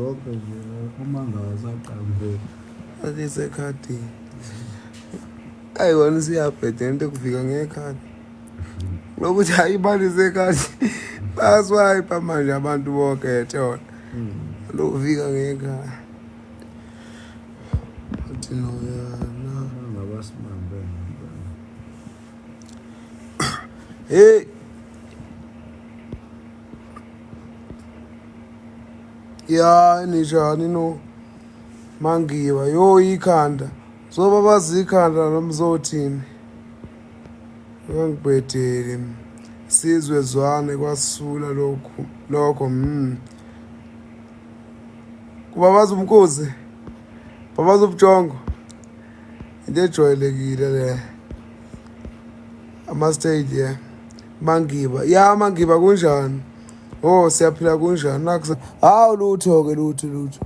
Zonke nje uma ngawasaqambeki. Alisekhadini. Ayi wena usiyabheda into yokuvika ngekhadi. Lokuthi hayi imali isekhadi. Bayaswipe manje abantu bonke etshona. Lokuvika ngekhadi. Uthi noyana. Ngabasimambe ngempela. Hey. Ya ninjani no mangiwa yo ikhanda zoba bazi ikhanda noma zothini ngangibhedeli sizwe zwane kwasula lokhu lokho kubabaza umkhuzi babaza ubujongo into ejwayelekile le ama-stage yeah mangiba ya mangiba kunjani Oh siyaphila kunjani nakho hawu lutho ke lutho lutho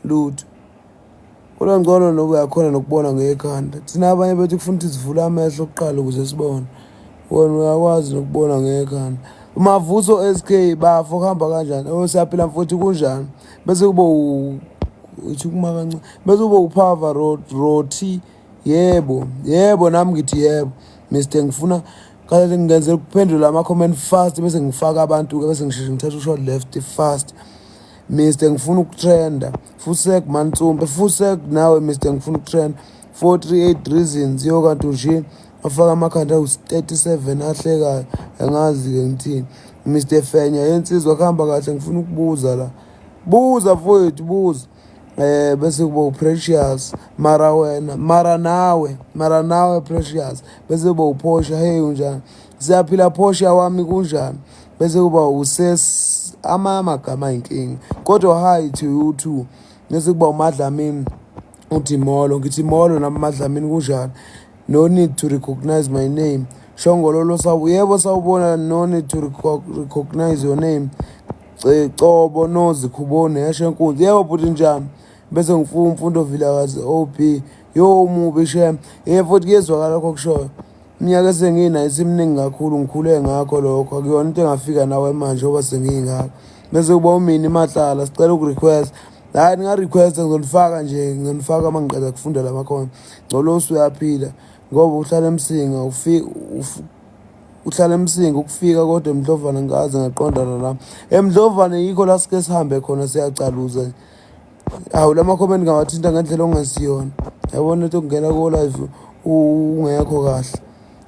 lutho kodwa ngcono noba uyakhona nokubona ngekhanda thina abanye bethu kufuna ukuthi sivule amehlo kuqala ukuze sibone wena uyakwazi nokubona ngekhanda Mavuso SK bafo kuhamba kanjani oh siyaphila mfowethu kunjani bese kube uthi kuma kancane bese kube uphava roti Yebo, yebo nami ngithi yebo. Mr ngifuna kahle ngenzela ukuphendula ama-comment fast bese ngifaka abantu-ke bese ngisheshe ngithatha ushort left fast. Mr ngifuna ukutrenda. Fusek Mantsumpe, fusek nawe Mr ngifuna ukutrenda. 438 reasons yo kanti nje afaka amakhanda awu-37 ahlekayo angazi-ke ngithini. Mr Fenya yensizwa kuhamba kahle ngifuna ukubuza la. Buza mfowethu buza. Eh bese kuba uPrecious mara wena mara nawe mara nawe Precious bese kuba uPosha hey unjani siyaphila Posha wami kunjani bese kuba uses ama amagama ayinkinga kodwa hi to you too bese kuba uMadlamini uthi molo ngithi molo nami Madlamini kunjani no need to recognize my name shongololo sawu yebo sawubona no need to recognize your name Cobo Nozi Khuboni yasho enkunzi yebo bhuti njani bese ngifuna umfundo Vilakazi OB yo umubi shem yebo futhi kuyezwakala lokho kushoyo iminyaka esenginayo isiminingi kakhulu ngikhule ngakho lokho akuyona into engafika nawe manje ngoba sengiyingaka bese kuba umini mahlala sicela ukurequest hayi ninga-request ngizonifaka nje ngizonifaka uma ngiqeda kufunda la makhona ngcolosi uyaphila ngoba uhlala emsinga ufika uhlala emsinga ukufika kodwa emdlovane ngikaze ngaqondana la emdlovane yikho la sike sihambe khona siyacaluza awu la makhomenti ngawathinta ngendlela ongesiyona yabona ukuthi ukungena ko-live ungekho kahle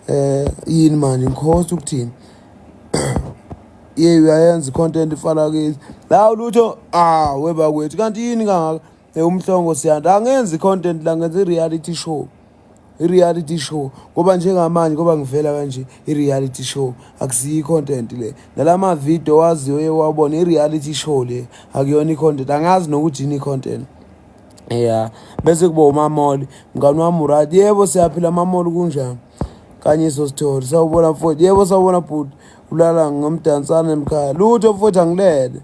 eh yini manje ngikhosta ukuthini ye uyayenza i-content ifana kithi la lutho ah webakwethu kanti yini kangaka umhlongo siyanda angenzi i-content la ngenza i-reality show i-reality show ngoba njengamanje ngoba ngivela kanje i-reality show akusiyo i-content le nalama video waziyo oye wabona i-reality show le akuyona i-content angazi nokuthi yini i-content ya bese kuba umamoli mngani wami uright yebo siyaphila mamoli kunjani kanyiso sithole sawubona mfowethu yebo sawubona bhuti ulala ngomdansane emkhaya lutho mfowethu angilele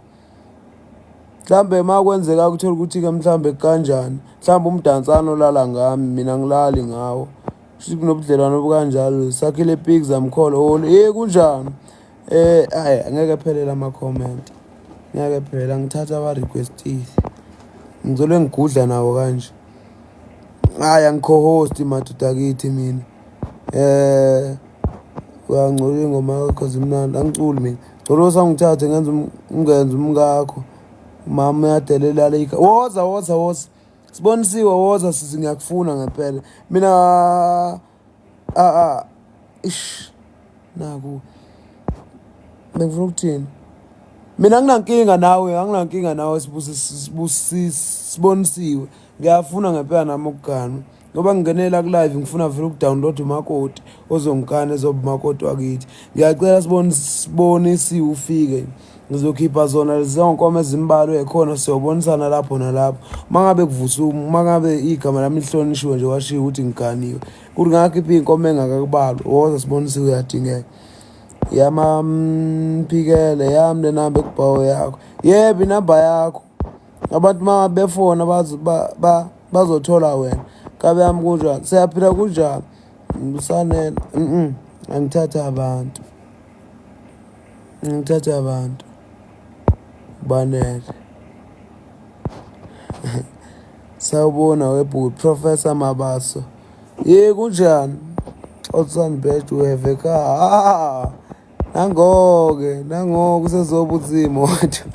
Mhlambe uma kwenzeka kuthola ukuthi-ke mhlambe kanjani mhlambe umdansane olala ngami mina ngilali ngawo shuthi kunobudlelwano obukanjalo sakhile pigs amkholo holo ye kunjani eh ayi angeke phelele ama-comment ngeke phela ngithatha aba-requestile ngizolwe ngigudla nawo kanje hayi angikho-host madoda akithi mina eh uyangcola ingoma yakho zimnandi angiculi mina ngcola usangithathe ngenza ungenza umkakho umama uyadelela le woza woza woza sibonisiwe woza sisi ngiyakufuna ngempela mina a a ish naku bengifuna ukuthini mina anginankinga nawe anginankinga nawe sibonisiwe ngiyafuna ngempela nami ukuganwa ngoba ngingenela ku-live ngifuna vele ukudownload umakoti ozongigana ezoba umakoti wakithi ngiyacela sibonisiwe ufike ngizokhipha zona lezonkomo ezimbalwa ekhona siyobonisana lapho nalapho uma ngabe kuvusa uma ngabe igama lami lihlonishiwe nje kwashiwo ukuthi ngiganiwe kuthi ngakhipha iy'nkomo engakakubalwa woza sibonisiwe uyadingeka yamamphikele yami le namba ekubhawo yakho yebo inamba yakho abantu uma befona bazothola wena kabe yami kunjani siyaphila kunjani usanele angithatha abantu ngithatha abantu banele. Sawubona webhuti Professor Mabaso. Ye kunjani? Xoxisani bet we have a car. Ah, nangoke, nangoke usezobuza imoto.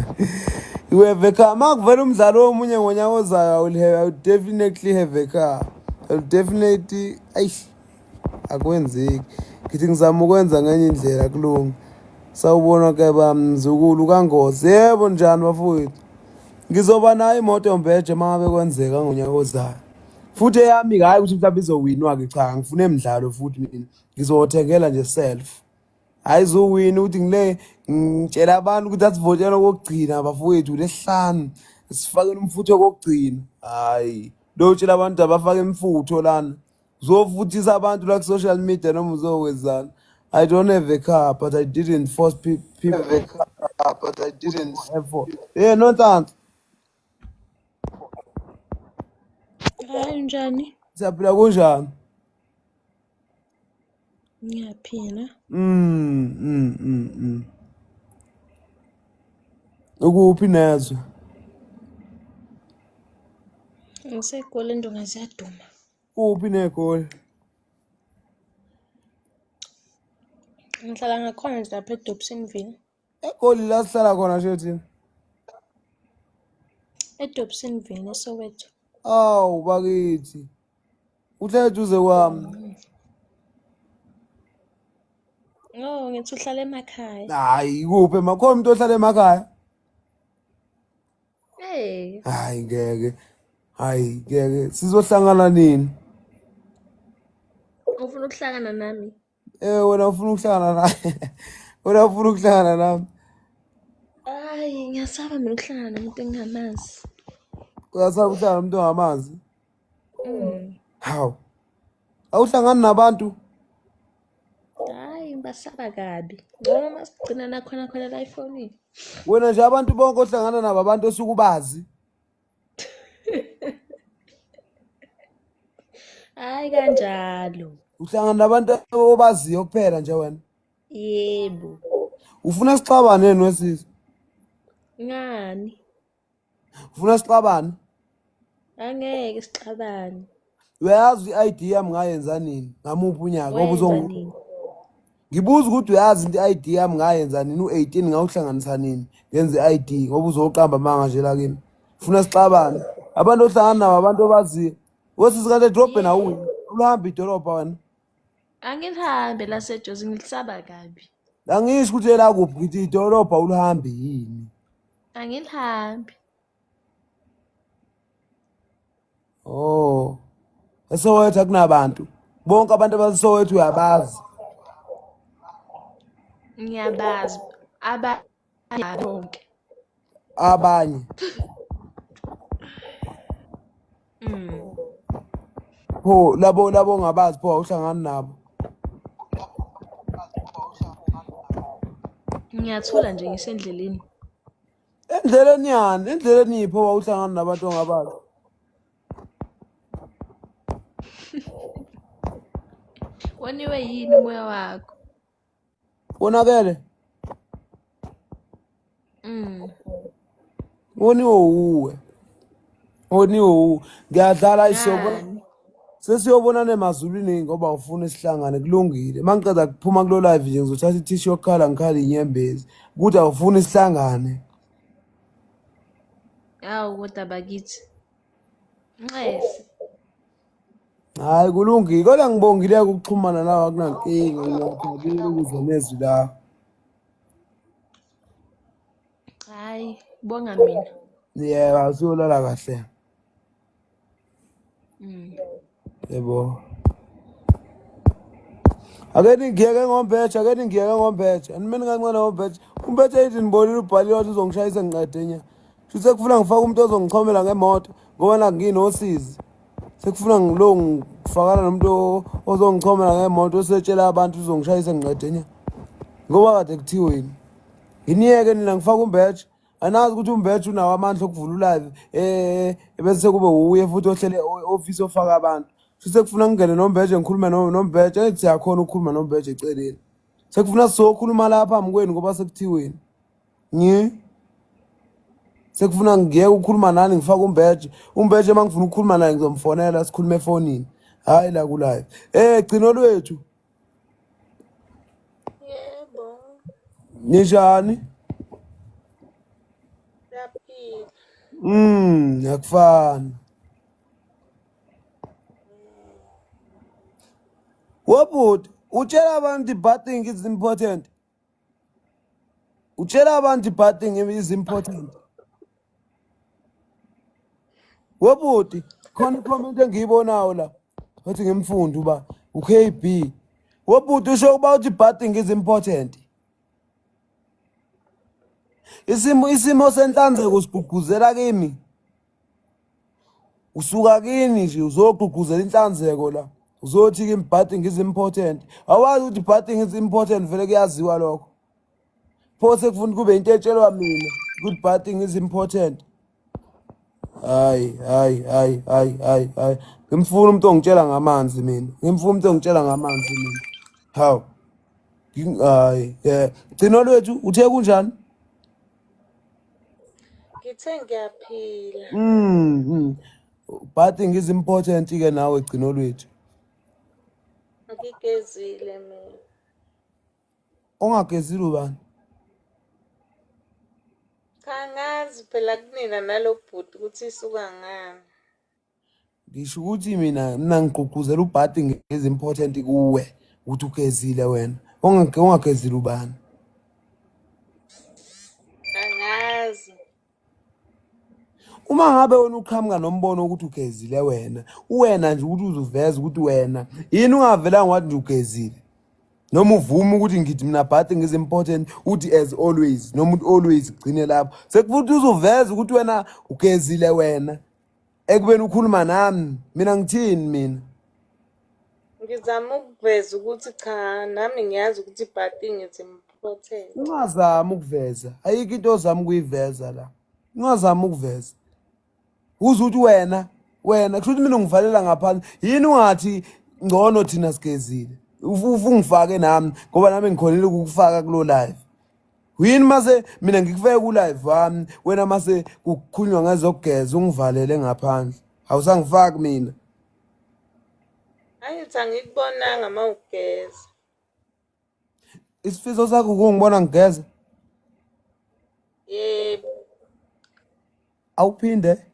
You have a car. Makuvela umdlalo omunye ngonyaka ozayo, I will definitely have a car. I will definitely, eish, akwenzeki. Ngithi ngizama ukwenza ngenye indlela kulunga. Sawubona ke bamzukulu kaNgozi. Yebo njani bafowethu? Ngizoba nayo imoto mbeje uma ngabe kwenzeka ngonyaka ozayo. Futhi eyami hhayi ukuthi mhlawumbe izowinwa-ke cha, ngifuna emidlalo futhi mina. Ngizothengela nje self. Hhayi izowina ukuthi ngile ngitshela abantu ukuthi asivotele okokugcina bafowethu lesihlanu sifakele umfutho okokugcina. Hhayi, lo utshela abantu abafake imfutho lana. Uzofuthisa abantu la ku-social media noma uzokwenzani. I don't have a car but I didn't force people have a car but I didn't effort. Yeah, Nonhlanhla. Hayi unjani? Siyaphila kunjani? Ngiyaphila. Ukuphi nezwe? NgiseGoli indonga ziyaduma. Kuphi neGoli? Ngihlala ngakhona nje lapha eDobsonville. EGoli la sihlala khona nje thina. EDobsonville eSoweto. Awu bakithi. Uhlala eduze kwami. Oh, ngithi uhlala emakhaya. Hayi kuphi emakhona umuntu ohlala emakhaya? Hey. Hayi ngeke. Hayi ngeke. Sizohlangana nini? Ufuna ukuhlangana nami? Eh wena ufuna ukuhlangana nami. Wena ufuna ukuhlangana nami. Hayi, ngiyasaba mina ukuhlangana nomuntu engingamazi. Uyasaba ukuhlangana nomuntu ongamazi? Mm. Hawu. Awuhlangani nabantu? Hayi, ngibasaba kabi. Ngcono uma sigcina nakhona khona la efonini. Wena nje abantu bonke ohlangana nabo abantu osukubazi. Hayi kanjalo. Uhlangana nabantu obaziyo kuphela nje wena. Yebo. Ufuna sixabane yini wesizwe? Ngani? Ufuna sixabane? Angeke sixabane. Uyazi i-ID yami ngayenza nini? Ngamuphi unyaka? Ngoba Wenza uzongi nini? Ngibuza ukuthi uyazi into i-ID yami ngayenza nini u-18 ngawuhlanganisa nini ngenze i-ID ngoba uzoqamba amanga nje la kimi. Ufuna sixabane. Abantu ohlangana nabo abantu obaziyo. Wesisi kanti edrobheni awuyi. Ulihamba idolobha wena. Angilihambe laseJozi ngilisaba kabi. Angisho ukuthi elakuphi ngithi idolobha ulihambi yini. Angilihambi. Oh. ESoweto akunabantu. Bonke abantu abaseSoweto uyabazi. Ngiyabazi abanye bonke. Abanye. Mm. Pho labo labo ongabazi pho awuhlangani nabo. Ngiyathula nje ngisendleleni. Endleleni yani? Endleleni yiphi owawuhlangana nabantu ongabazi? Woniwe yini umoya wakho? Wonakele? Mm. Woniwe wuwe. Woniwe wuwe. Ngiyadlala isiyobona. Ngani? Sesiyobonana emazulwini ngoba ufuna sihlangane kulungile. Mangiqeda kuphuma kulo live nje ngizothatha ithishu yokukhala ngikhala inyembezi. Ukuthi awufuni sihlangane. Awu kodwa bakithi. Nxese. Hayi kulungile kodwa ngibongile ukuxhumana nawe akunankinga ngiyajabula ukuzwa nezwi lakho. Hayi, bonga mina. Yebo, asiyolala kahle. Mm. Yebo. Ake ningiyeke ngombetshe, ake ningiyeke ngombetshe. Animeni kancane ngombetshe. Umbetshe ithi nibonile ubhaliwe wathi uzongishayisa ngiqede nya. Shuthi sekufuna ngifake umuntu ozongichomela ngemoto ngoba nakhu nginosizi. Sekufuna ngilo ngifakana nomuntu ozongichomela ngemoto osetshela abantu uzongishayisa ngiqede nya. Ngoba kade kuthiweni. Nginiyeke nina ngifake umbetshe. Anazi ukuthi umbetshe unawo amandla okuvula ulive eh bese kube uye futhi ohlele office ofaka abantu. Futhi sekufuna ngingene nombetshe ngikhulume nombetshe engithi siyakhona ukukhuluma nombetshe eceleni. Sekufuna sizokhuluma lapha phambi kwenu ngoba sekuthiweni. Ngi Sekufuna ngiyeke ukukhuluma nani ngifake umbeje. Umbeje uma ngifuna ukukhuluma naye ngizomfonela sikhulume efonini. Hhayi la ku-live. Gcino lwethu. Yebo. Ninjani? Siyaphila. Akufani. Wobhuti, utshela abantu bathing is important. Utshela abantu bathing is important. Wobhuti, khona i-comment engiyibonayo la. Wathi ngimfunde uba uKB. Wobhuti usho ukuba uthi bathing is important. Isimo senhlanzeko sigqugquzela kimi. Usuka kini nje uzogqugquzela inhlanzeko la. Uzothi kimi bathing is important. Awazi ukuthi bathing is important vele kuyaziwa lokho. Pho sekufuna kube into etshelwa mina ukuthi bathing is important. Hayi hayi hayi hayi hayi hayi. Ngimfuna umuntu ongitshela ngamanzi mina. Ngimfuna umuntu ongitshela ngamanzi mina. Hawu. Hayi, yeah. Gcino lwethu uthe kunjani? Ngithe ngiyaphila. Bathing is important ke nawe gcino lwethu. Ngigezile mina. Ongagezile ubani? Cha ngazi phela kunina nalo bhuti ukuthi isuka ngani. Ngisho ukuthi mina ngigqugquzela ubathing is important kuwe ukuthi ugezile wena. Ongagezile ubani? Angazi. Uma ngabe wena uqhamuka nombono ukuthi ugezile wena, uwena nje ukuthi uzuveza ukuthi wena yini ungavelanga wathi nje ugezile. Noma uvume ukuthi ngithi mina bathing is important uthi as always noma uthi always gcine lapho. Sekufuthi uzuveza ukuthi wena ugezile wena. Ekubeni ukhuluma nami, mina ngithini mina? Ngizama ukuveza ukuthi cha nami ngiyazi ukuthi bathing is important. Ungazami ukuveza. Ayikho into ozama ukuyiveza la. Ungazami ukuveza. Uze uthi wena kusho ukuthi mina ungivalela ngaphansi. Yini ungathi ngcono thina sigezile? Ufungifake nami ngoba nami ngikhonile ukukufaka kulo live. Yini mase mina ngikufeke ku live wami wena mase kukhulunywa ngezokugeza ungivalele ngaphandle. Awusangifaki mina. Angithi angikubonanga mawugeza. Isifiso sakho ukungibona ngigeza? Yebo. Awuphinde?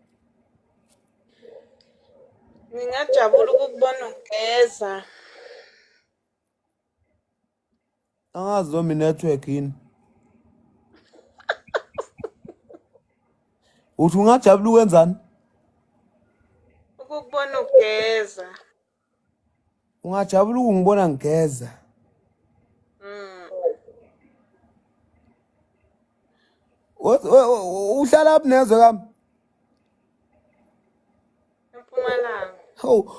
Ngingajabula ukukubona ugeza. Angazi noma i-network yini. Uthi ungajabula ukwenzani? Ukukubona ugeza. Ungajabula ukungibona ngigeza. Uhlala phi nezwe kami? Empumalanga. Hawu.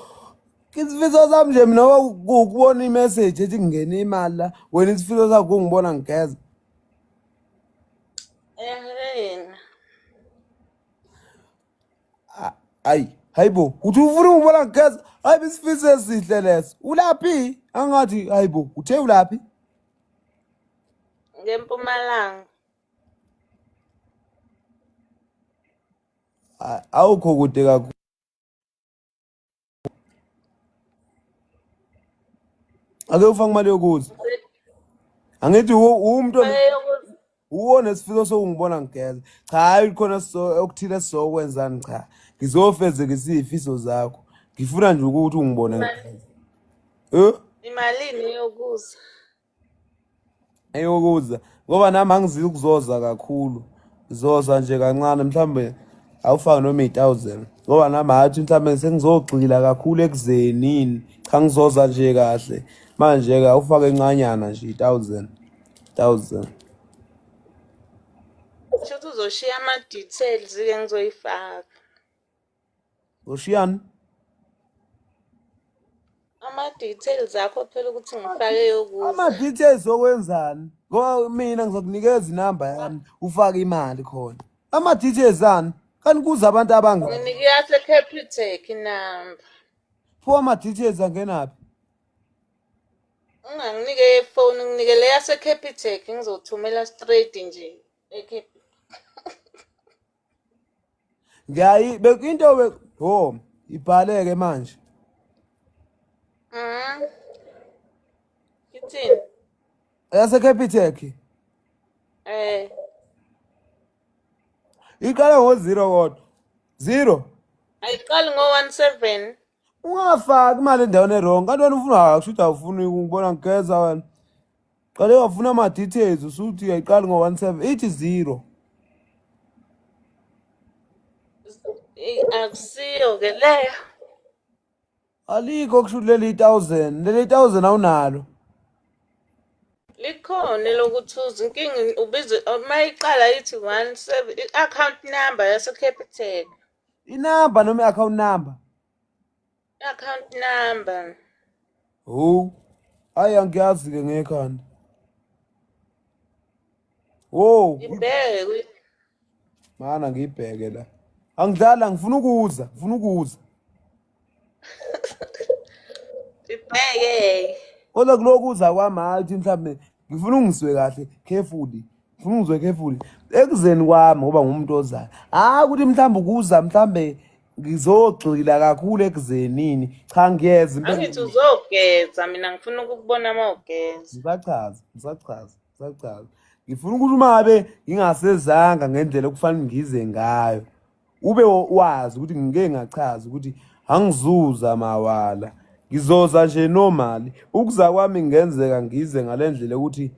Isifiso sami nje mina ukubona i-message ethi ngingene imali la, wena isifiso sakho ukungibona ngigeza. Ehena. Hayi, hayibo, uthi ufuna ukungibona ngigeza? Hayi isifiso esihle leso. Ulaphi? Angathi hayibo, uthe ulaphi? Ngempumalanga. Awukho kude kakhulu. Ake ufake imali yokuza. Angithi umuntu uwona isifiso sokungibona ngigeza. Cha hayi khona okuthile sizokwenzani cha. Ngizofezekisa izifiso zakho. Ngifuna nje ukuthi ungibone ngigeza. Eh? Imalini yokuza? Eyokuza ngoba nami angizili ukuzoza kakhulu. Ngizoza nje kancane mhlambe awufake noma i-1000 ngoba nami hathi mhlambe sengizogxila kakhulu ekuzeni. Cha ngizoza nje kahle. Manje ke awufake encanyana nje i-1000. 1000. Shuthi uzoshiya ama details ke ngizoyifaka. Uzoshiyani? Ama details akho phela ukuthi ngifake yokuza. Ama details okwenzani? Ngoba mina ngizokunikeza inamba yami ufake imali khona. Ama details ani? Kanti kuza abantu abangaka. Nginike yase Capitec inamba. Pho ama details angenaphi? Unganginike ifoni, nginike le yase Capitec ngizothumela straight nje eCapitec. Ngiyayi into be ho ibhaleke manje. Mhm. Ithini? Yase Capitec. Eh. Iqala ngo 0 kodwa. 0. Ayiqali ngo 17. Ungafaki imali endaweni e-wrong. Kanti wena ufuna kusho ukuthi awufuni ukubona ngigeza wena. Qale wafuna ama details usuthi ayiqali ngo 17 ithi 0. Akusiyo ke leyo. Alikho kusho ukuthi leli 1000, leli 1000 awunalo. Likhona elokuthuza inkinga ubize uma iqala ithi 17 i-account number yase Capitec. Inamba noma i-account number? I-account number. Ho. Hayi angiyazi ke ngekhanda. Wo. Ibheke. Mana ngiyibheke la. Angidlala ngifuna ukuza, ngifuna ukuza. Ibheke. Kodwa kulokuza kwami hayi ukuthi mhlawumbe ngifuna ungizwe kahle carefully. Ngifuna ungizwe carefully. Ekuzeni kwami ngoba ngumuntu ozayo. Hayi ukuthi mhlawumbe ukuza mhlawumbe ngizogxila kakhulu ekuzenini. Cha ngiyeza impela. Angithi uzogeza mina ngifuna ukukubona uma ugeza. Ngisachaza, ngisachaza, ngisachaza. Ngifuna ukuthi uma ngabe ngingasezanga ngendlela okufanele ngize ngayo. Ube wazi ukuthi ngike ngachaza ukuthi angizuza mawala. Ngizoza nje normally. Ukuza kwami ngenzeka ngize ngalendlela ukuthi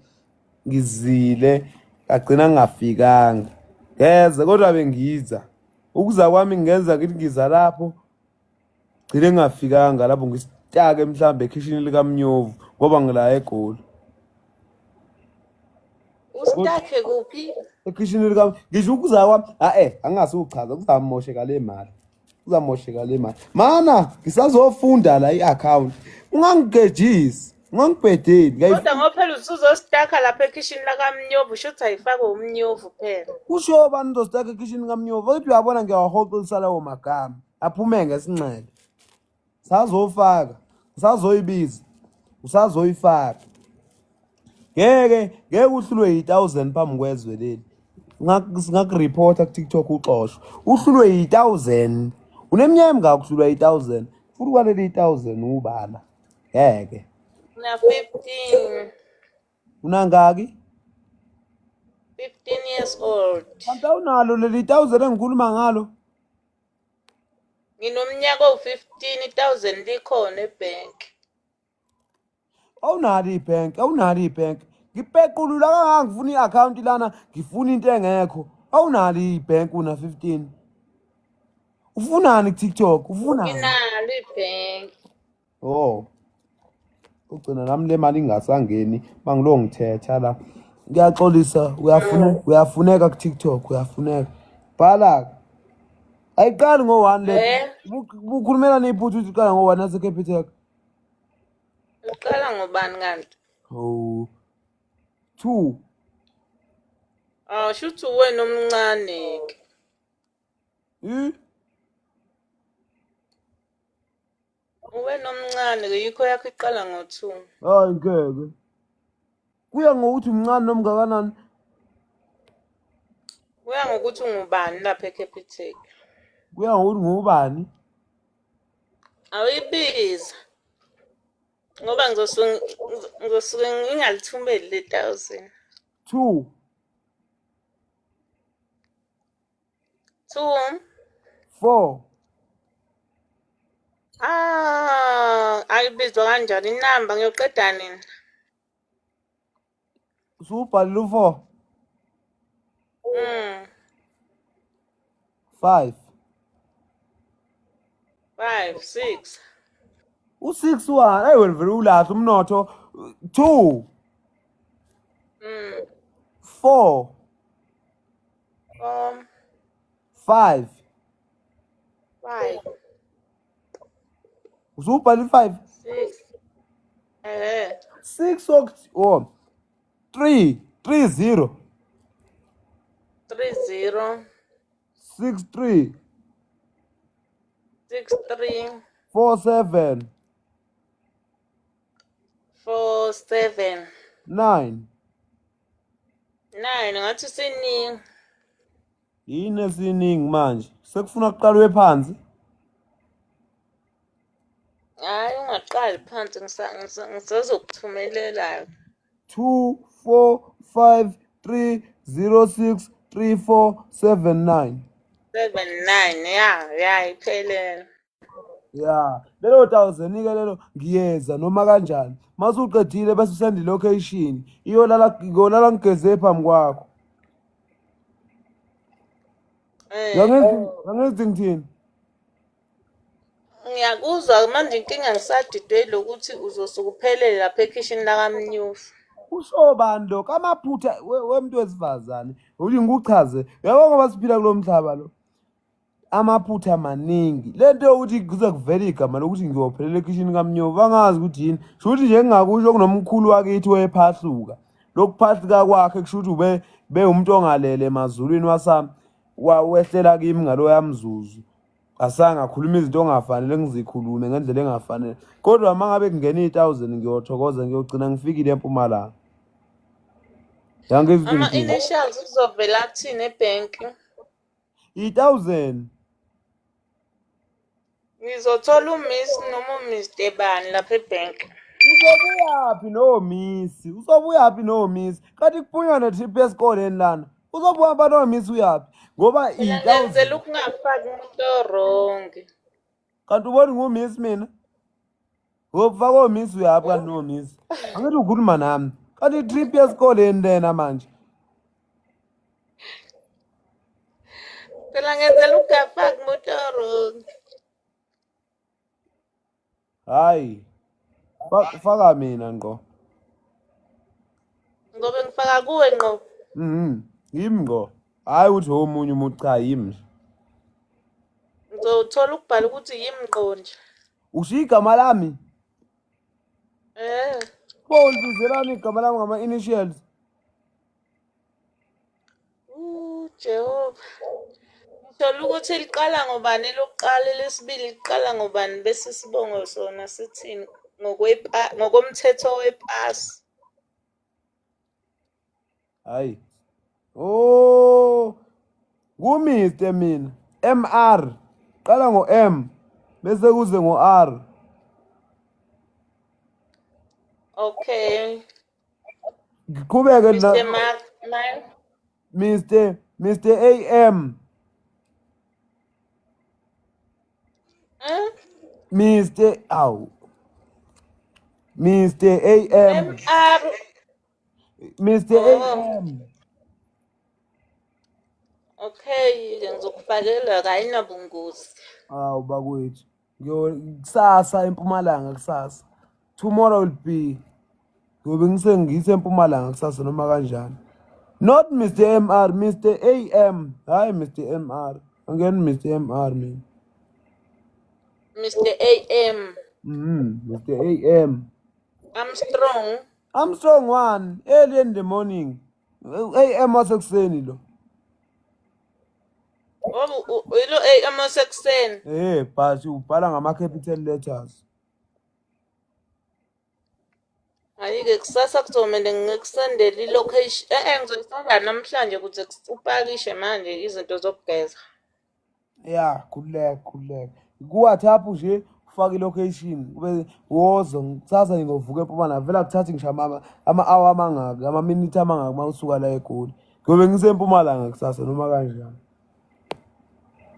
ngizile ngagcina ngingafikanga. Ngeze kodwa bengiza. Ukuza kwami ngenza ngithi ngiza lapho gcine ngingafikanga lapho ngisitake mhlawumbe ekhishini likamnyovu ngoba ngila eGoli. Usitake kuphi? Ekhishini likam ngisho ukuza kwami a eh angasuchaza kuzamosheka le mali. Kuzamosheka le mali. Mana ngisazofunda la i-account. Ungangigejisi, ungangibhedeli. Kodwa ngoba phela usuzositaka lapha ekhishini lakamnyovu shuthi ayifakwe umnyovu phela. Kusho bani uzositaka ekhishini kamnyovu? Kodwa uyabona ngiyawahoxisa lawo magama. Aphume ngesinxele. Sazofaka, usazoyibiza, usazoyifaka. Ngeke ngeke uhlulwe yi-1000 phambi kwezwe leli. Singakureporta ku-TikTok uxoshwe. Uhlulwe yi-1000. Uneminyaka emingaki uhlulwa yi-1000? Futhi kwaleli 1000 ubala. Ngeke. Na 15. Unangaki? 15 years old. Kanti awunalo leli 1000 engikhuluma ngalo? Nginomnyaka owu-15 1000 likhona ebhenki. Awunalo ibhenki, awunalo ibhenki. Ngipequlula kangaka ngifuna i-akhawunti lana, ngifuna into engekho. Awunalo ibhenki una 15. Ufunani ku-TikTok? Ufunani? Nginalo ibhenki. Oh. Ugcina nami le mali ingasangeni mangilo ngithetha la. Ngiyaxolisa uyafuna uyafuneka ku TikTok uyafuneka. Bhala. Ayiqali ngo 1 le. Eh? Ukhulumela nephutha ukuthi iqala ngo 1 nase Capitec. Uqala ngobani kanti? Oh. 2. Ah, shuthi uwena omncane ke. Eh? Uwena omncane ke yikho yakho iqala ngo-2. Hayi ngeke. Kuya ngokuthi umncane noma ungakanani. Kuya ngokuthi ungubani lapha eCapitec. Kuya ngokuthi ngubani. Awuyibiza. Ngoba ngizosuke ngizosuke ngingalithumeli le 1000. 2 2 4 Ah, ayibizwa kanjani inamba ngiyoqeda nini? Usubhalile u4 Mm. 5 5 6 u6 wani ayi wena vele ulahle umnotho 2 Mm. 4 4 5 5 usubhala i5 6 Eh. 6 oh 3 3 0 3 0 6 3 6 3 4 7 4 7 9 9 ngathi siningi. Yini esiningi manje? Sekufuna kuqalwe phansi. Hhayi ungaqali phansi ngisazokuthumelela. 2 4 5 3 0 6 3 4 7 9. 79 ya ya iphelele. Ya, lelo thousand ke lelo ngiyeza noma kanjani. Masuqedile bese usend location. Iyolala ngiyolala ngigeze phambi kwakho. Eh. Yangithi ngithini? Ngiyakuzwa manje inkinga ngisadidwe lokuthi uzosuke uphelele lapha ekhishini lakaMnyufu. Usho bani lokho? Amaphutha wemuntu wesifazane. Uthi ngikuchaze. Uyabona ngoba siphila kulo mhlaba lo. Amaphutha maningi. Le nto yokuthi kuze kuvele igama lokuthi ngiyophelela ekhishini kaMnyovu angazi ukuthi yini. Sho ukuthi nje engingakusho kunomkhulu wakithi wayephahluka. Lokuphahluka kwakhe kusho ukuthi ube bewumuntu ongalele emazulwini wasami wehlela kimi ngaloya mzuzu. Asange akhuluma izinto ongafanele ngizikhulume ngendlela engafanele. Kodwa uma ngabe kungena i-thousand ngiyothokoza ngiyogcina ngifikile eMpumalanga. Yangizwa Ama ngithini? initials kuzovela athini ebhenki? I-thousand. Ngizothola uMiss noma uMr bani lapha ebhenki. Uzobuyaphi nomisi? Uzobuyaphi nomisi? Kanti kuphunywa ne-trip esikoleni lana. Uzobuhamba nomisi uyaphi? Ngoba Mina i-thousand. ngenzela ukungafaki umuntu orongi. Kanti ubona ngumisi mina? Ngokufaka omisi uyaphi kanti nomisi? Angithi ukhuluma nami. Kanti i-trip yesikoleni lena manje. Phela ngenzela ukungafaki umuntu orongi. Hayi. Faka mina ngqo. Ngobe ngifaka kuwe ngqo. Mhm. Yimi ngqo. Hayi ukuthi omunye umuntu cha yimi nje. Ngizothola ukubhala ukuthi yimi ngqo nje. Ushiya igama lami. Eh. Bo ulibizelani igama lami ngama initials? Jehova. Ngithola ukuthi liqala ngobani elokuqala elesibili liqala ngobani bese isibongo sona sithini ngokomthetho wepasi. Hayi. Oh. Ku-Mr mina. MR. Qala ngo-M bese kuze ngo-R. Okay. Ngiqhubeke na Mr. Mark, Mark. Mr AM. Eh? Mr. Awu. Mr AM. MR. Mr Oh. AM. Okay, ngizokufakela ayinabungozi. Awu bakwethu. Kusasa eMpumalanga kusasa. Tomorrow will be ngiyobe ngisengise eMpumalanga kusasa noma kanjani. Not Mr MR, Mr AM. Hayi Mr MR. Angeni Mr MR mina. Mr AM. Mr AM. I'm strong. I'm strong one early in the morning. AM wasekuseni lo. Oh, ilo AM wasekuseni. Eh, but ubhala ngama capital letters. Hhayi-ke kusasa kuzomele ngikusendele i-location. Eh, ngizoyisenda namhlanje ukuze upakishe manje izinto zokugeza. Ya, khululeka, khululeka. Ku-WhatsApp nje ufake i-location kube wozo kusasa ngingovuka eMpumalanga vele akuthathi ngisho ama-hour amangaki ama-minute amangaki uma usuka la eGoli. Ngiyobe ngisempumalanga kusasa noma kanjani.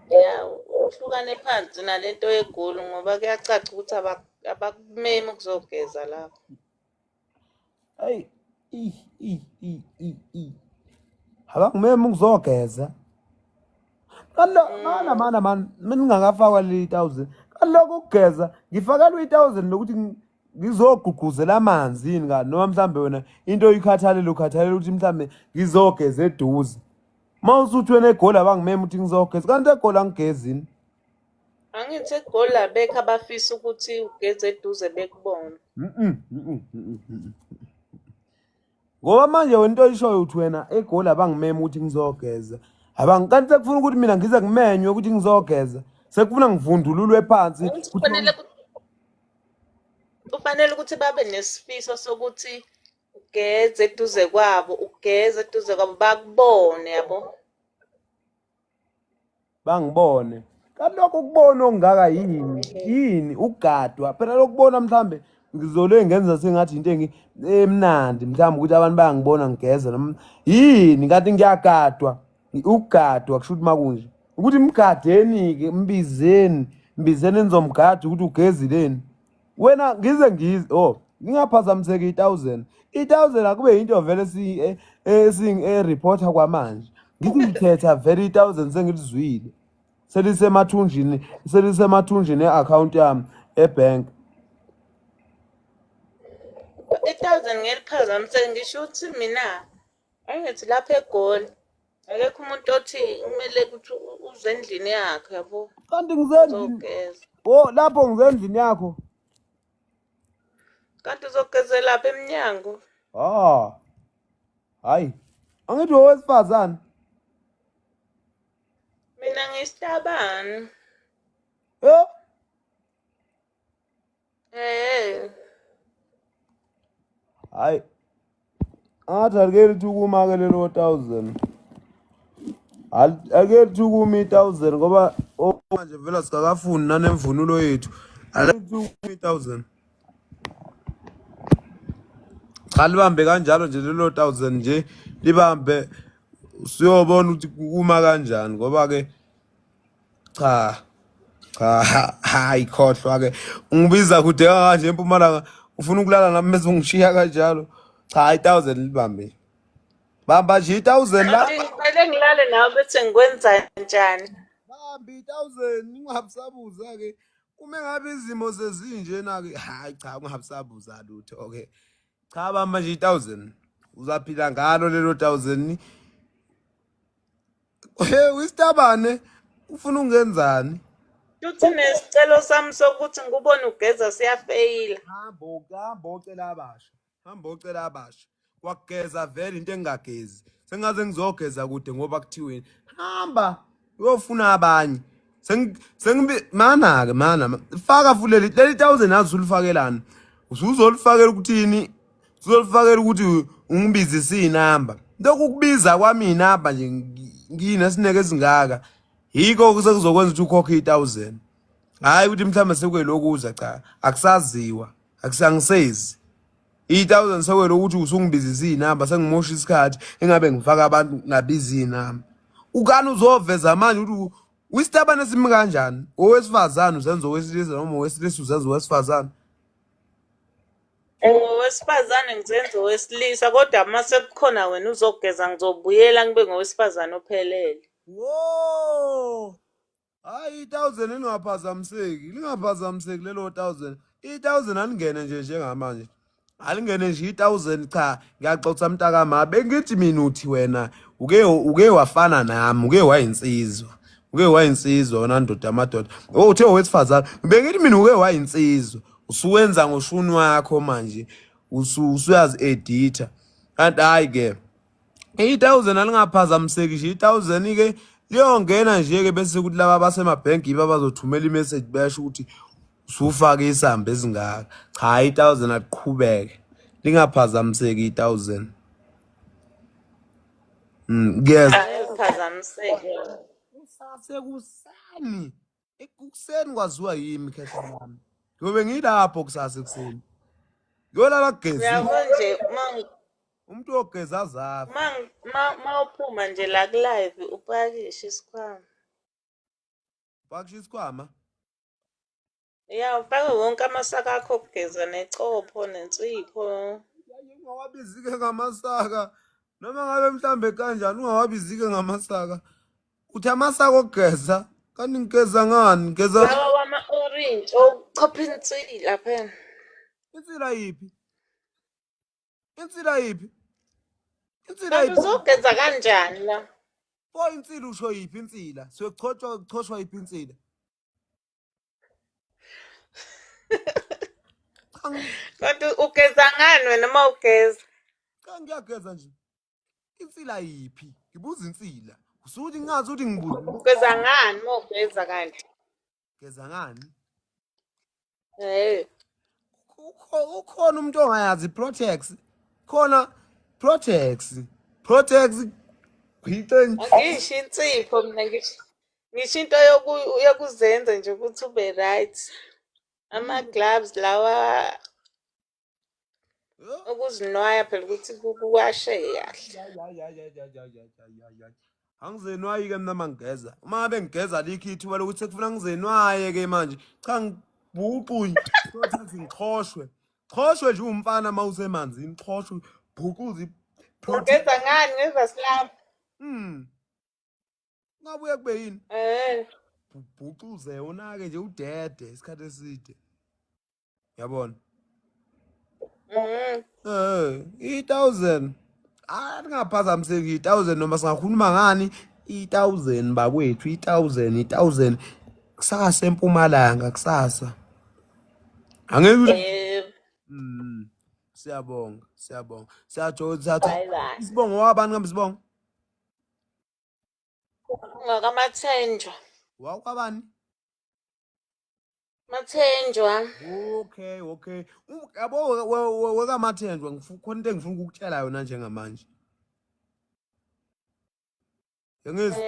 Ya, uhlukane phansi nalento yeGoli ngoba kuyacaca ukuthi abakumemi ukuzogeza lapho. Hayi, i i i i i. Abangimemi ukuzogeza. Kanti mana mana mana mina ngingakafakwa leli 1000. Kanti lokho ukugeza ngifakelwa i-1000 lokuthi ngizogqugquzela amanzi yini kanti noma mhlambe wena into oyikhathalele ukhathalela ukuthi mhlambe ngizogeza eduze. Uma usuthi wena eGoli abangimemi ukuthi ngizogeza kanti eGoli angigezi yini? Angithi eGoli abekho abafisa ukuthi ugeze eduze bekubone. Ngoba manje wena into oyishoyo uthi wena eGoli abangimemi ukuthi ngizogeza. Abangikanti sekufuna ukuthi mina ngize ngimenywe ukuthi ngizogeza. Sekufuna ngivundululwe phansi. Angithi kufanele ukuthi babe nesifiso sokuthi ugeze eduze kwabo, ugeze eduze kwabo bakubone yabo. Bangibone. Kanti lokho ukubona okungaka yini? Yini ukugadwa? Phela lokubona mhlambe ngizole ngenza sengathi into emnandi mhlawumbe ukuthi abantu bayangibona ngigeza noma yini kanti ngiyagadwa. Ukugadwa kusho ukuthi makunje. Ukuthi mgadeni-ke mbizeni, mbizeni nizomgada ukuthi ugezileni. Wena ngize ngize oh ngingaphazamiseki i-1000. I-1000 akube into vele si e-reporter kwamanje. Ngithi ngithetha vele i-1000 sengilizwile. Selisemathunjini, selisemathunjini e-account yami e-bank. I-1000 ngeliphazamiseke ngisho ukuthi mina angithi lapha eGoli akekho umuntu othi kumele ukuthi uze endlini yakhe yabo. Kanti ngisendlini. Uzogeza. Oh lapho ngisendlini yakho. Kanti uzogezela lapha emnyango. Ah. Hayi. Angithi owesifazane. Mina ngisitabani. Eh? Eh. Hayi. Ngathi alike lithi ukuma ke lelo 1000. Ake lithi ukuma i-1000 ngoba manje vele sikakafuni nanemvunulo yethu. Ake lithi ukuma i-1000. Cha libambe kanjalo nje lelo 1000 nje libambe siyobona ukuthi kuma kanjani ngoba ke cha cha hayi khohlwa ke ungibiza kude kanje empumalanga ufuna ukulala nami bese ungishiya kanjalo cha i-1000 libambe bamba nje i-1000 la Ngicele ngilale nawe bese ngikwenza njani? Bamba i-1000 ungabusabuza ke uma ngabe izimo sezinjena ke hayi cha ungabusabuza lutho ke cha bamba nje i-1000 uzaphila ngalo lelo 1000. Hey uyisitabane ufuna ungenzani? Futhi nesicelo sami sokuthi ngikubone ugeza siyafeyila. Hamba hamba ocela abasha. Hamba ocela abasha. Kwakugeza vele into engingagezi. Sengaze ngizogeza kude ngoba kuthiweni. Hamba uyofuna abanye. Sengibi mana ke mana faka futhi leli leli 1000 azi ulifakelani. Usuzolifakela ukuthini? Uzolifakela ukuthi ungibizise inamba. Lokhu kubiza kwami inamba nje nginesineke esingaka. Yiko sekuzokwenza ukuthi ukhokhe i-1000. Hayi ukuthi mhlawumbe sekwelokuza cha, akusaziwa, akusangisezi. I-1000 sekwelokuthi usungibizise inamba sengimosha isikhathi engabe ngifaka abantu ngabiza inamba. Ukani uzoveza manje ukuthi uyisitabane simi kanjani? Owesifazane uzenza owesilisa noma owesilisa uzenza owesifazane? Ngowesifazane ngizenza owesilisa kodwa uma sekukhona wena uzogeza ngizobuyela ngibe ngowesifazane ophelele. Wo! Hayi i-1000 lingaphazamiseki, lingaphazamiseki lelo 1000. I-1000 alingene nje njengamanje. Alingene nje i-1000 cha, ngiyaxoxa mntakama. Bengithi mina uthi wena uke wafana nami, uke wayinsizwa. Uke wayinsizwa wena ndoda amadoda. Oh uthe owesifazane. Bengithi mina uke wayinsizwa. Usuwenza ngoshuni wakho manje. Usuyazi-editha. Kanti hayi ke i-1000 alingaphazamiseki nje i-1000 ke liyongena nje ke bese kuthi laba abasemabhenki yibo abazothumela imessage besho ukuthi usufake isamba esingaka. Cha i-1000 aqhubeke. Lingaphazamiseki i-1000. Ngiyeza. Angiphazamiseke. Kusasekuseni. Ekuseni kwaziwa yimi khehla lami. Ngiyobe ngilapho kusasa ekuseni. Ngiyolala kugezile. Uyabo nje uma Umuntu ogeza azafe. ma uphuma nje la ku live upakishe isikhwama. Upakishe isikhwama? Ya ufake wonke amasaka akho okugeza necopho nensipho. Ungawabizike ngamasaka. Noma ngabe mhlambe kanjani ungawabizike ngamasaka. Uthi amasaka okugeza kanti ngigeza ngani? Ngigeza Lawa wama-orange okuchopha insila phela. Insila yiphi? Insila yiphi? Insila Kanti yiphi? uzogeza kanjani la? Pho insila usho yiphi insila? Siyochoshwa kuchoshwa yiphi insila? Cha Kanti ugeza ngani wena uma ugeza? Cha ngiyageza nje. Insila yiphi? Ngibuza insila. Usuthi ngingazi ukuthi ngibuza. Ugeza ngani uma ugeza kanti? Geza ngani? Eh. Ukhona umuntu ongayazi Protex. Khona Protex. Protex. Gqixe Angisho insipho mina ngisho. Ngisho into yokuzenza nje ukuthi ube right. Ama-gloves lawa ukuzinwaya phela ukuthi kuwashe kahle. Angizenwayi-ke mina uma ngigeza. Uma ngabe ngigeza likho ithuba lokuthi sekufuna ngizenwaye-ke manje. Cha ngibhuqu nje. Sothi ngixhoshwe. Xhoshwe nje umfana uma usemanzini, xhoshwe bhuquze protein. Ugeza ngani ngevasilaphu? Ngabuye kube yini? Eh. Bhuquze unake nje udede isikhathi eside. Yabona? Mhm. I-1000. Ah, ningaphazamiseki i-1000 noma singakhuluma ngani? I-1000 bakwethu, i-1000, i-1000. Kusasa eMpumalanga kusasa. Angeke Yebo. Siyabonga, siyabonga. Siyajota, siyatha. Bye bye. Isibongo wabani kambe isibongo? NgakaMathenjwa. Wakwabani? Mathenjwa. Okay, okay. Yabo wekaMathenjwa khona into engifuna ukukutshela yona njengamanje. Yangizwa?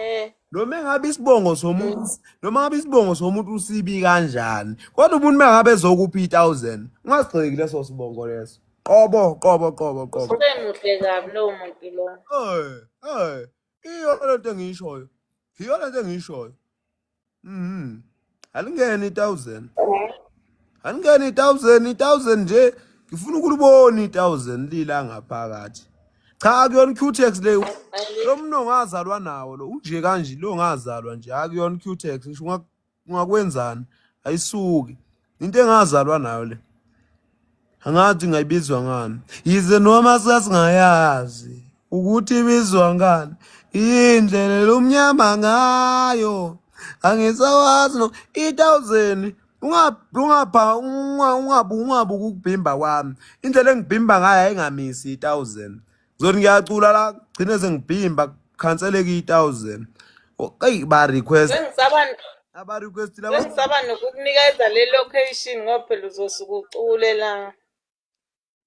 Noma engabe isibongo somuntu, noma ngabe isibongo somuntu usibi kanjani. Kodwa umuntu mengabe ezokupha i-1000, ungasigxeki leso sibongo leso. Qobo, qobo, qobo, qobo. Usemuhle kabi lowo muntu lo. Iyo lento engiyishoyo. Iyo lento engiyishoyo. Alingene i-1000. Alingene i-1000, i-1000 nje. Ngifuna ukulibona i-1000 lila ngaphakathi. Cha akuyona Qtex le. Lo mno ngazalwa nawo lo unje kanje lo ngazalwa nje akuyona Qtex ngisho ungakwenzani ayisuki. Into engazalwa nayo le. Angathi ngayibizwa ngani. Yize noma sasingayazi ukuthi ibizwa ngani. Indlela lomnyama ngayo. Angisawazi no i-1000 ungabu ukubhimba kwami. Indlela engibhimba ngayo ayingamisi i-1000. Ngizothi ngiyacula la gcine sengibhimba khanseleke i-1000. Eyi ba request. Aba request laba. Sengisaba nokukunikeza le location ngoba phela uzosuka ucule la.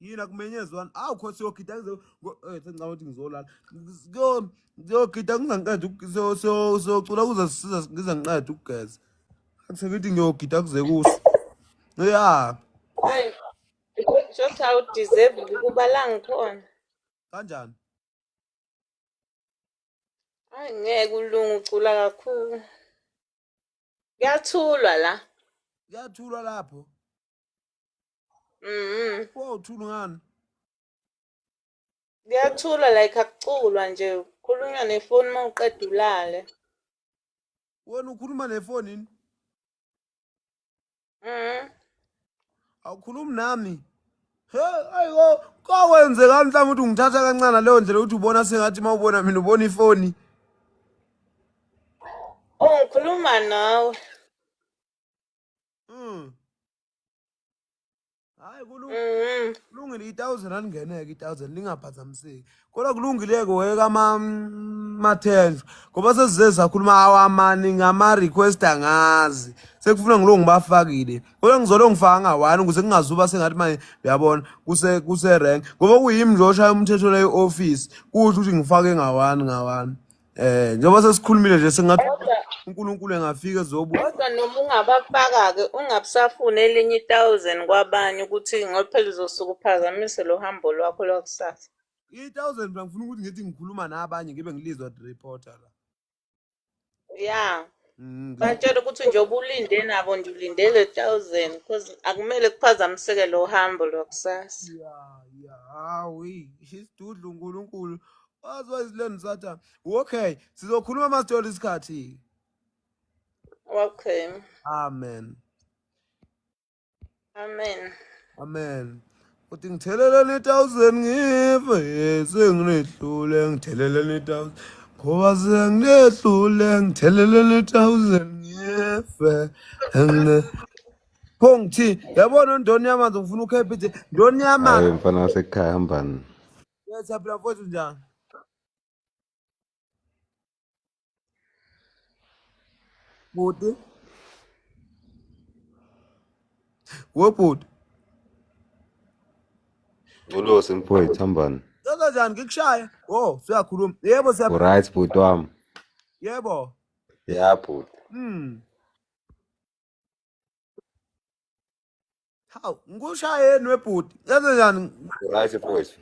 Yini akumenyezwana? Awu khosi siyogida ngize sengicabanga ukuthi ngizolala. Ngiyogida ngizangiqeda siyocula kuze size ngize ngiqede ukugeza. Akusekithi ngiyogida kuze kuse. Yeah. Hayi. Shothi awudeserve ukuba la ngikhona. Kanjani? Hayi ngeke ulungu ucula kakhulu. Kuyathulwa la. Kuyathulwa lapho. Wawuthula ngani? Kuyathulwa like akuculwa nje, kukhulunywa nefoni uma uqeda ulale. Wena ukhuluma nefoni yini? Awukhulumi nami. He, ayiwo, kwakwenzeka mhlawumbe ukuthi ungithatha kancane leyo ndlela ukuthi ubona sengathi uma ubona mina ubona ifoni. Oh, ngikhuluma nawe. Hayi kulungile i-1000 alingeneke i-1000 lingaphazamiseki. Kodwa kulungile ke weka Mathenjwa ngoba sesize sakhuluma awamaningi ama request angazi. Sekufuna ngilongu ngibafakile. Kodwa ngizolo ngifaka nga-1 ukuze kungazuba sengathi manje uyabona kuse rank. Ngoba kuyimi nje oshaya umthetho la e-office kusho ukuthi ngifake nga-1 nga-1. Njengoba sesikhulumile nje sengathi uNkulunkulu engafika ezobu. Kodwa noma ungabafaka-ke ungabusafuni elinye i-1000 kwabanye ukuthi ngoba phela uzosuka uphazamise lo hambo lwakho lwakusasa. I-1000 mina ngifuna ukuthi ngithi ngikhuluma nabanye ngibe ngilizwa reporter la. Yeah. Batshela ukuthi nje ubulinde nabo nje ulindele 1000 because akumele kuphazamiseke lo hambo lwakusasa. Yeah, yeah. Hawu, isidudlu uNkulunkulu. Waziwa izileni Sathane. Okay, sizokhuluma masithola isikhathi. Okay. Amen. Amen. Amen. Uthi ngitheleleni i-1000 ngife senginehlule ngitheleleni i-1000 ngoba senginehlule ngitheleleni i-1000 ngife. Pho ngithi yabona ndoni yamanzi ngifuna ukhephe ithi ndoni yamanzi. Hayi mfana wasekhaya hambani. Yes, phela mfowethu njani? Bhuti. Wo bhuti. Ngcolosi mfowethu hambani. Sasa njani ngikushaya? Oh, siyakhuluma. Yebo siya. Right bhuti wami. Yebo. Ya bhuti. Hawu, ngikushayeni webhuti. Yenze njani? Right mfowethu.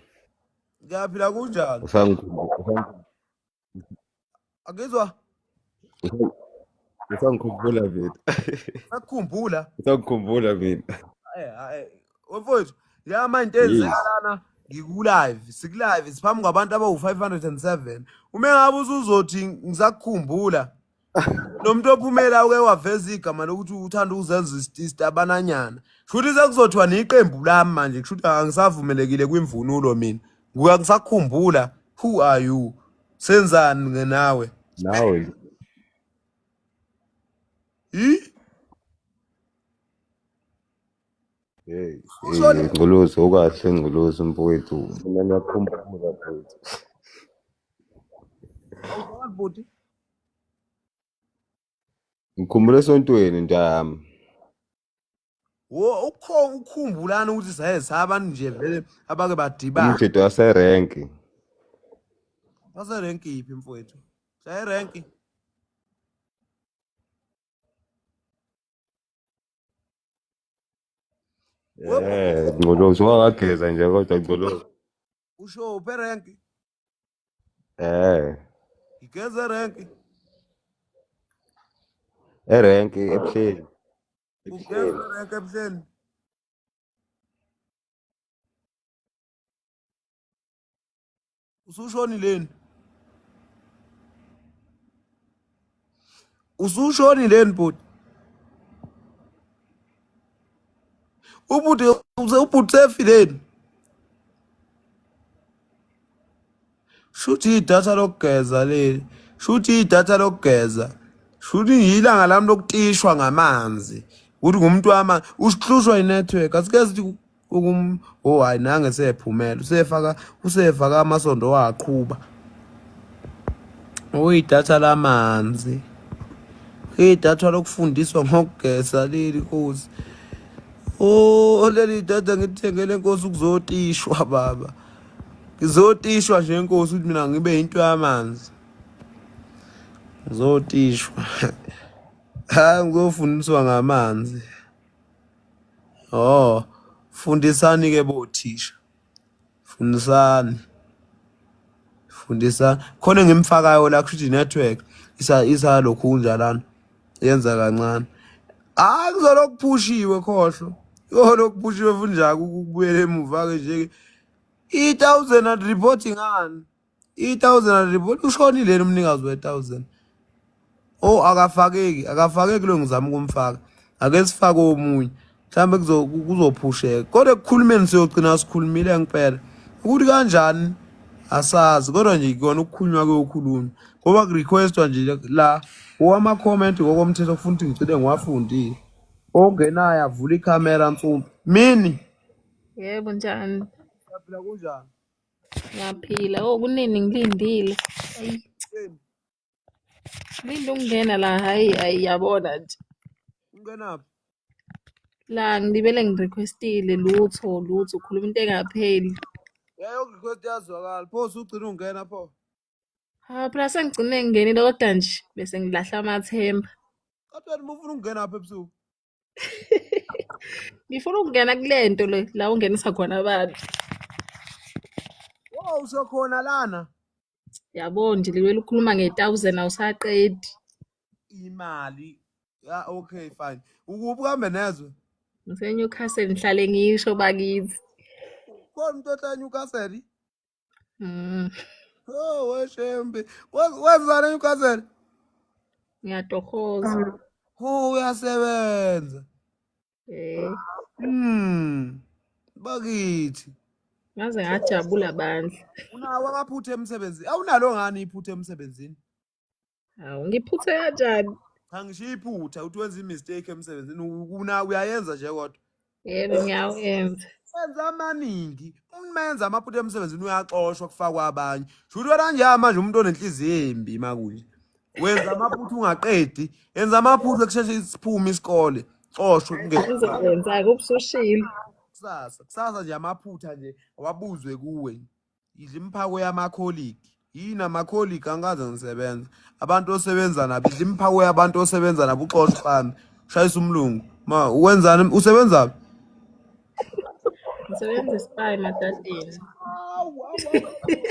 Ngiyaphila kunjani? Usangikhumbula. Akizwa Usangikhumbula mina. sakukhumbula. Usangikhumbula mina. Eh, wemfowethu, ya manje into eyenzeka lana ngiku-live, siku-live siphambi kwabantu abawu-507. Uma ngabe usuzothi ngisakukhumbula lo muntu ophumela uke waveza igama lokuthi uthanda ukuzenza isitabananyana. Shuthi sekuzothiwa niqembu lami manje, kushuthi angisavumelekile kwimvunulo mina. Nguya ngisakukhumbula, who are you? Senzani ke nawe? Nawe. Hi? Hey, Ushone Ngcolosi ukahle Ngcolosi mfowethu. Mina ngiyakukhumbula mfowethu. awuzwakali bhuti. Ngikhumbula esontweni ntami. Wo ukho ukukhumbulana ukuthi saye sabantu nje vele abake badibana. Umthetho waserenki. Baserenki yiphi mfowethu? Sayerenki. Eh, Ngcolosi wangageza nje kodwa Ngcolosi. Usho uphe renki. Eh, Igeze renki. erenki ebuhleni. Ugeze renki ebuhleni. Usushoni leni? Usushoni leni bhuti? Ubhuti ubhuti sefileni. Shuthi idatha lokugeza leli. Shuthi idatha lokugeza. Shuthi ilanga lami lokutishwa ngamanzi. Ukuthi ngumuntu wama usihlushwa inetwork. Asike sithi ukum oh hayi nange sephumela. Usefaka amasondo waqhuba. Uyidatha lamanzi. Idatha lokufundiswa ngokugeza leli Nkosi. Oh leli datha ngithengele Nkosi ukuzotishwa baba. Ngizotishwa nje Nkosi ukuthi mina ngibe into yamanzi. Ngizotishwa. Hayi ngizofundiswa ngamanzi. Oh, fundisani ke bothisha. Fundisani. Fundisa. Khona engimfakayo la kushuthi network isa isa lokhu lana. Yenza kancane. Hayi kuzolokhu kuphushiwe khohlo. Kuzolokhu kuphushiwe futhi nje akukubuyela emuva ke nje. I-1000 and reporting ngani? I-1000 and report ushonile yena umnikazi we-1000. Oh akafakeki, akafakeki lo ngizama ukumfaka. Ake sifake omunye. Mhlawumbe kuzophusheka. Kodwa ekukhulumeni siyogcina sikhulumile ngempela. Ukuthi kanjani asazi kodwa nje ikona ukukhulunywa kuyokhulunywa. Ngoba kurequestwa nje la owama-comment ngokomthetho kufuna ukuthi ngigcine ngiwafundile. Ongenayo avule ikhamera mfumbi. Mini. Yebo, njani? Siyaphila kunjani? Ngiyaphila. Oh, kunini ngilindile. Ayi, linde ukungena la. Hayi, hayi yabona nje. Ungenaphi? La ngilibele ngirequestile lutho, lutho, ukhuluma into engapheli. Yayo request yazwakala. Pho usugcina ungena pho. Ha, phela sengigcine ngingenile kodwa nje bese ngilahla amathemba. Kodwa wena ufuna ukungena apha ebusuku. Ngifuna ukungena kule nto le la ungenisa khona abantu. Wow, usekhona lana. Yabo nje liwela ukukhuluma nge-1000 awusaqedi. Imali. Ya okay fine. Ukuphi kambe nezwe? NgiseNewcastle ngihlale ngisho bakithi. Khona umuntu ohlala eNewcastle? Mm. Oh, weshembe. Wenzani eNewcastle? Ngiyatohoza. Oh, uyasebenza. Eh, Bakithi. Ngaze ngajabula bandla. Unawo amaphutha emsebenzini? Awunalo ngani iphutha emsebenzini? Hawu, ngiphuthe kanjani? Cha ngisho iphutha uthi wenza i-mistake emsebenzini una uyayenza nje kodwa. Yebo, ngiyawenza. Wenza amaningi. Umuntu mayenza amaphutha emsebenzini uyaxoshwa kufakwa abanye. Shuthi wena nje manje umuntu onenhliziyo embi makunje. Wenza amaphutha ungaqedi, yenza amaphutha kusheshe siphume isikole. Xoshwe kungene Ngizokwenza-ke ubusushilo. kusasa. Kusasa nje amaphutha nje awabuzwe kuwe. Idla imphako yamakholigi. Yini amakholigi angikaze ngisebenza. Abantu osebenza nabo, idla imphako yabantu osebenza nabo uxosha uqambe. Ushayisa umlungu. Ma wenzani usebenza phi? Ngisebenza e-Spar eMadadeni. Awu, awu,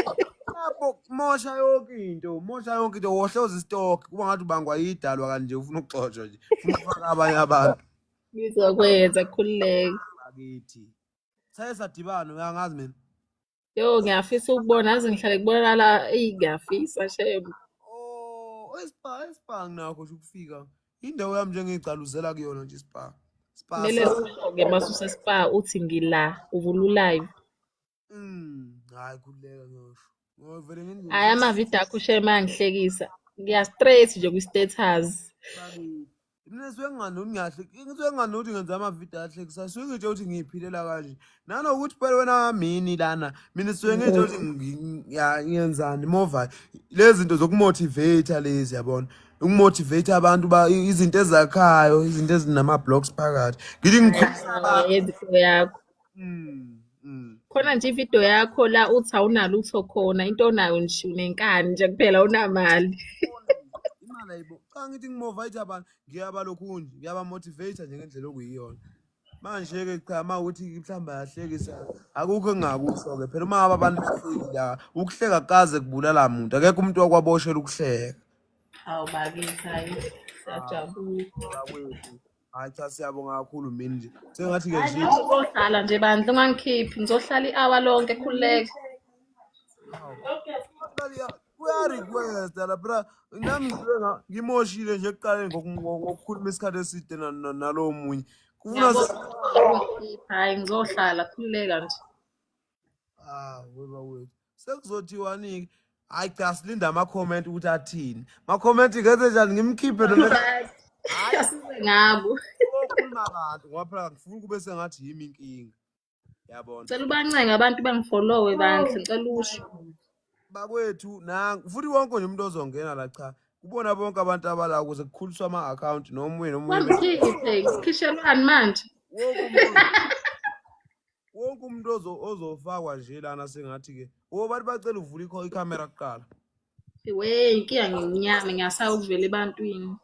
awu. Lapho mosha yonke into, mosha yonke into, wohloza isitoki kuba ngathi ubangwa yidalwa kanje ufuna ukuxoshwa nje. Ufuna ukufaka abanye abantu. Ngizokwenza khululeka. Bakithi. Saye sadibana uyangazi mina. Yo ngiyafisa ukubona aze ngihlale kubona la eyi ngiyafisa shem. Oh, eSpar, eSpar nginakho nje ukufika. Indawo yami nje engiyigcaluzela kuyona nje iSpar. Spa Kumele sa. usho-ke mase use-Spar uthi ngila uvula u-live. Hayi khululeka ngiyosho. Ngiyovele ngendlela. Hhayi amavidiyo akho shem ayangihlekisa. Ngiya straight nje kwi-status. Bakithi. Mina ngisuke nginganoni ngiyahle, ngisuke nginganoni ngenza amavidiyo ahlekisayo. Suke ngitshe ukuthi ngiyiphilela kanje. Nanokuthi phela wena mini lana, mina suke ngitshe ukuthi ngiyenzani mova lezi zinto zokumotivate lezi yabona. Ukumotivate abantu ba izinto ezakhayo, izinto ezinama blocks phakathi. Ngithi Hhayi ngikhulisa cha abantu. uyayenza into yakho. Khona nje ividiyo yakho la uthi awunalutho khona into onayo nje unenkani nje kuphela awunamali. Imali ayibo. Cha ngithi ngimotivate abantu, ngiyaba lokhu nje, ngiyaba motivate nje ngendlela okuyiyona. Manje-ke cha uma ukuthi mhlawumbe ayahlekisa akukho engingakusho-ke phela uma ngabe abantu behleki la ukuhleka kukaze kubulala muntu akekho umuntu wakwaboshela ukuhleka. Hawu bakithi hayi siyajabula. Bakwethu hayi cha siyabonga kakhulu mina nje sengathi-ke Hayi nje nami ngizohlala nje bandla ungangikhiphi ngizohlala i-hour lonke khululeka. Kuya-requesta la phela nami ngisuke ngimoshile nje ekuqaleni ngokukhuluma isikhathi eside nalowo munye kufuna Ngiyabonga ukungikhipha hayi ngizohlala khululeka nje. Ah, weba wethu. Sekuzothiwani-ke? Hayi cha silinde ama-comment ukuthi athini. Ma-comment ngenze njani ngimkhiphe noma Hayi asize ngabo. okhuluma abantu ngoba phela ngifuna kube sengathi yimi inkinga. Yabona. Ngicela ubancenge abantu bangifollowe bandla ngicela usho. Bakwethu nangu futhi wonke nje umuntu ozongena la cha kubona bonke abantu abala ukuze kukhuliswe ama-account nomunye nomunye Wangikhiphe ngisikhishelwani manje? wonke umuntu wonke umuntu ozofakwa nje lana sengathi-ke wobantu bacela uvule ikhamera kuqala. We inkinga ngimnyama ngiyasaba ukuvela ebantwini.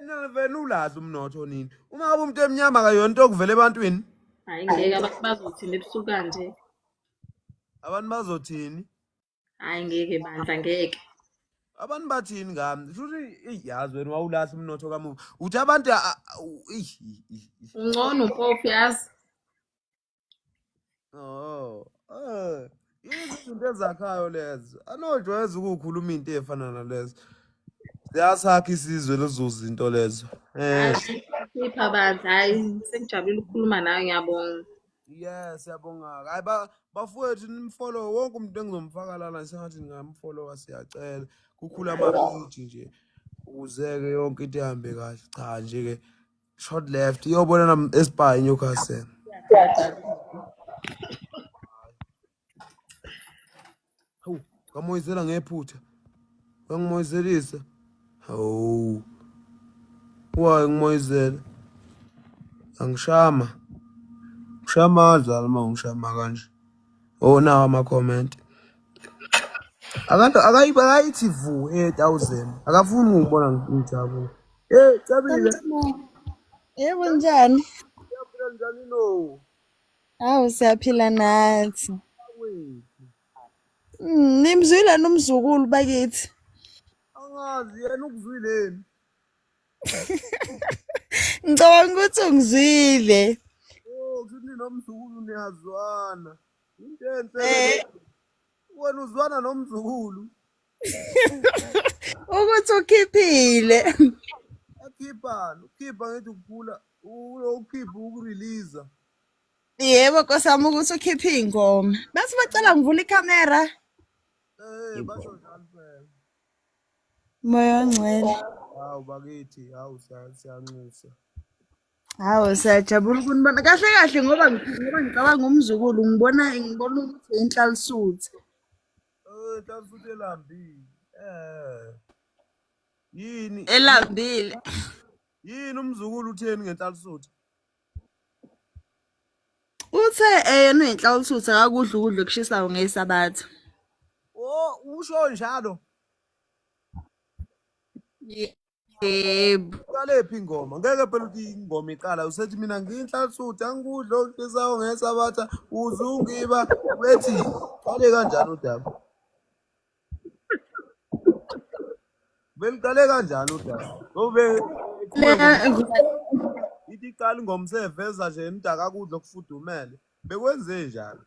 Nina vele ulazi umnotho nini. Uma ngabe umuntu emnyama akayona into okuvela ebantwini. Hayi ngeke abantu bazothini ebusuku kanje. Abantu bazothini? Hayi ngeke bandla ngeke. Abantu bathini ngami? Shuthi eyi yazi wena wawulahla umnotho kamuva. Uthi abantu eyi, eyi, eyi. Ungcono mpofu yazi. Oh, izinto ezakhayo lezo. Anojwayeza ukukhuluma into efana nalezo. Siyasakha isizwe lezo zinto lezo. Sipha bandla hayi sengijabulile ukukhuluma nawe ngiyabonga. Yes, siyabonga. Hayi bafowethu nimfollow wonke umuntu engizomfaka lana sengathi ningamfollowa siyacela. Kukhula ama-page nje ukuze-ke yonke into ihambe kahle. Cha nje-ke short left iyobonana eSpar eNewcastle. Hawu, ngamoyizela ngephutha. Wangimoyizelisa. Hawu. Why ngimoyizela? Angishama. Ngishama kanjani uma ngishama kanje? Oh nawa ama comment. Akanto akayithi vu e1000. Akafuni ukungibona ngijabula. Hey, Cebile. Yebo njani? Siyaphila njani no? Hawu siyaphila nathi. Wethu. Nimzwile nomzukulu bakithi. Angazi yena ukuzwileni. Ngicabanga ukuthi ungizwile. Oh, kusho ukuthi nomzukulu niyazwana. Into enhle. Wena uzwana nomzukulu. Ukuthi ukhiphile. Akhiphani, ukhipha ngithi ukuphula, ukhipha ukurelease. Yebo Nkosi yami ukuthi ukhiphe ingoma. Bese bacela ngivule ikhamera. Basho njalo phela. Moya ongcwele. Hawu bakithi, hawu siyanxusa. Hawu siyajabula ukunibona. Kahle kahle ngoba ngicabanga umzukulu ngibona ukuthi inhlalisuthi. Inhlalisuthi elambile. Yini? Elambile. Yini umzukulu utheni ngenhlalisuthi? Uthe yena uyinhlalisuthi akakudla ukudla okushisayo ngesabatha. Oh, usho njalo. Yebo. Iqalephi ingoma? Ngeke phela ukuthi ingoma iqala usethi mina ngiyinhlansuthi angikudla okushisayo ngesabatha uzungiba bethi qale kanjani udaba? Beliqale kanjani udaba? Ngobe ithi iqala ingoma seveza nje imdaka kudla okufudumele. Bekwenze njalo.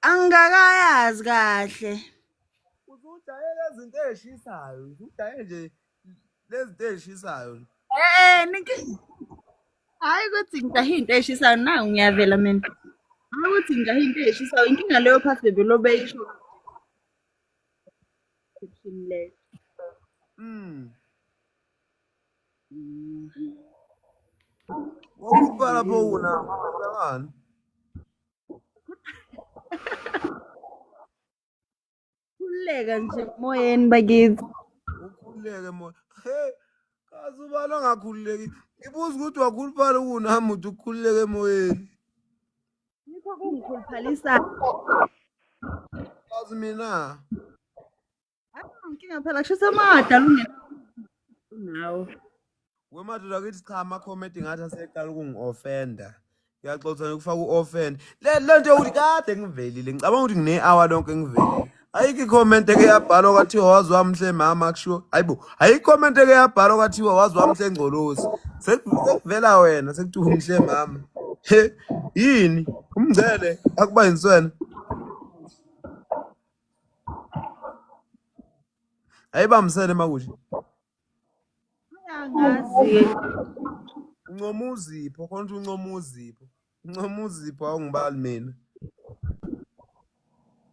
Angikakayazi kahle. Usujayele izinto ezishisayo, usujayele nje lezi zinto ezishisayo. Eh, ninki. Hayi ukuthi ngijahe into eshisayo nawu ngiyavela mina. Hayi ukuthi ngijahe into eshisayo inkinga leyo phathi bebelobe isho caption leyo. Wakhupha lapho una kwenzakani? Khululeka nje emoyeni bakithi. Ukhululeke moya. He, kazi ubani ongakhululeki? Ngibuza ukuthi wakhuluphala kunami uthi ukhululeke emoyeni. Yikho kungikhuluphalisa. Kazi mina. Inkinga phela kusho amadala ungena nawo. Wemadoda kithi cha ama-comment ngathi aseqala ukungi-offenda. Ngiyaxoxa nokufaka u-offend. Le le nto yokuthi kade ngivelile ngicabanga ukuthi ngine-hour lonke ngivelile. Ayikho i-comment eke yabhalwa kwathiwa wazi wamhle mama kushiwo. Hayibo, ayikho i-comment eke yabhalwa kwathiwa wazi wamhle ngcolosi. Sekuvela wena sekuthiwa umhle mama. He, yini? Umngcele akuba yinswena. Ayibambisene makuthi. Angazi. Uncoma uzipho, khona ukuthi uncoma uzipho. Uncoma uzipho awungibali mina.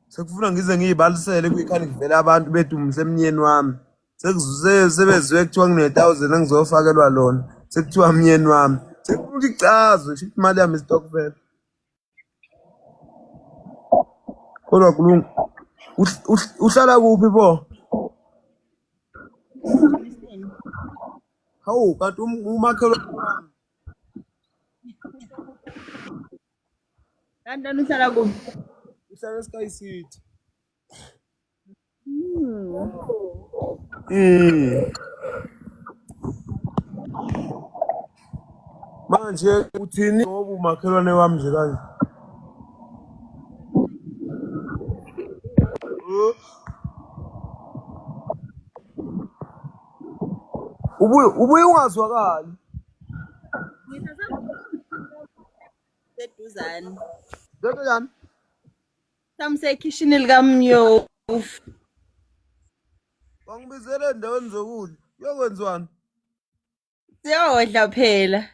Sekufuna ngize ngiyibalisele kuyikhani kuvela abantu bedumise emnyeni wami. Sekuzuze sebezwe kuthiwa ngine-1000 engizofakelwa lona. Sekuthiwa myeni wami. Sekufuna ukuthi kucazwe shuthi imali yami istokfela. Kodwa kulunga. Uhlala kuphi bo? Hawu kanti umakhelwane wami. Kanti uhlala kuphi? Uhlala eSky City. Manje uthini ngoba umakhelwane wami nje kanje? Ubuye ubuye ungazwakali. Seduzane. Lento njani? Samsekhishini likamnyovu. Wangibizela endaweni zokudla. Kuyokwenziwani? Siyodla phela.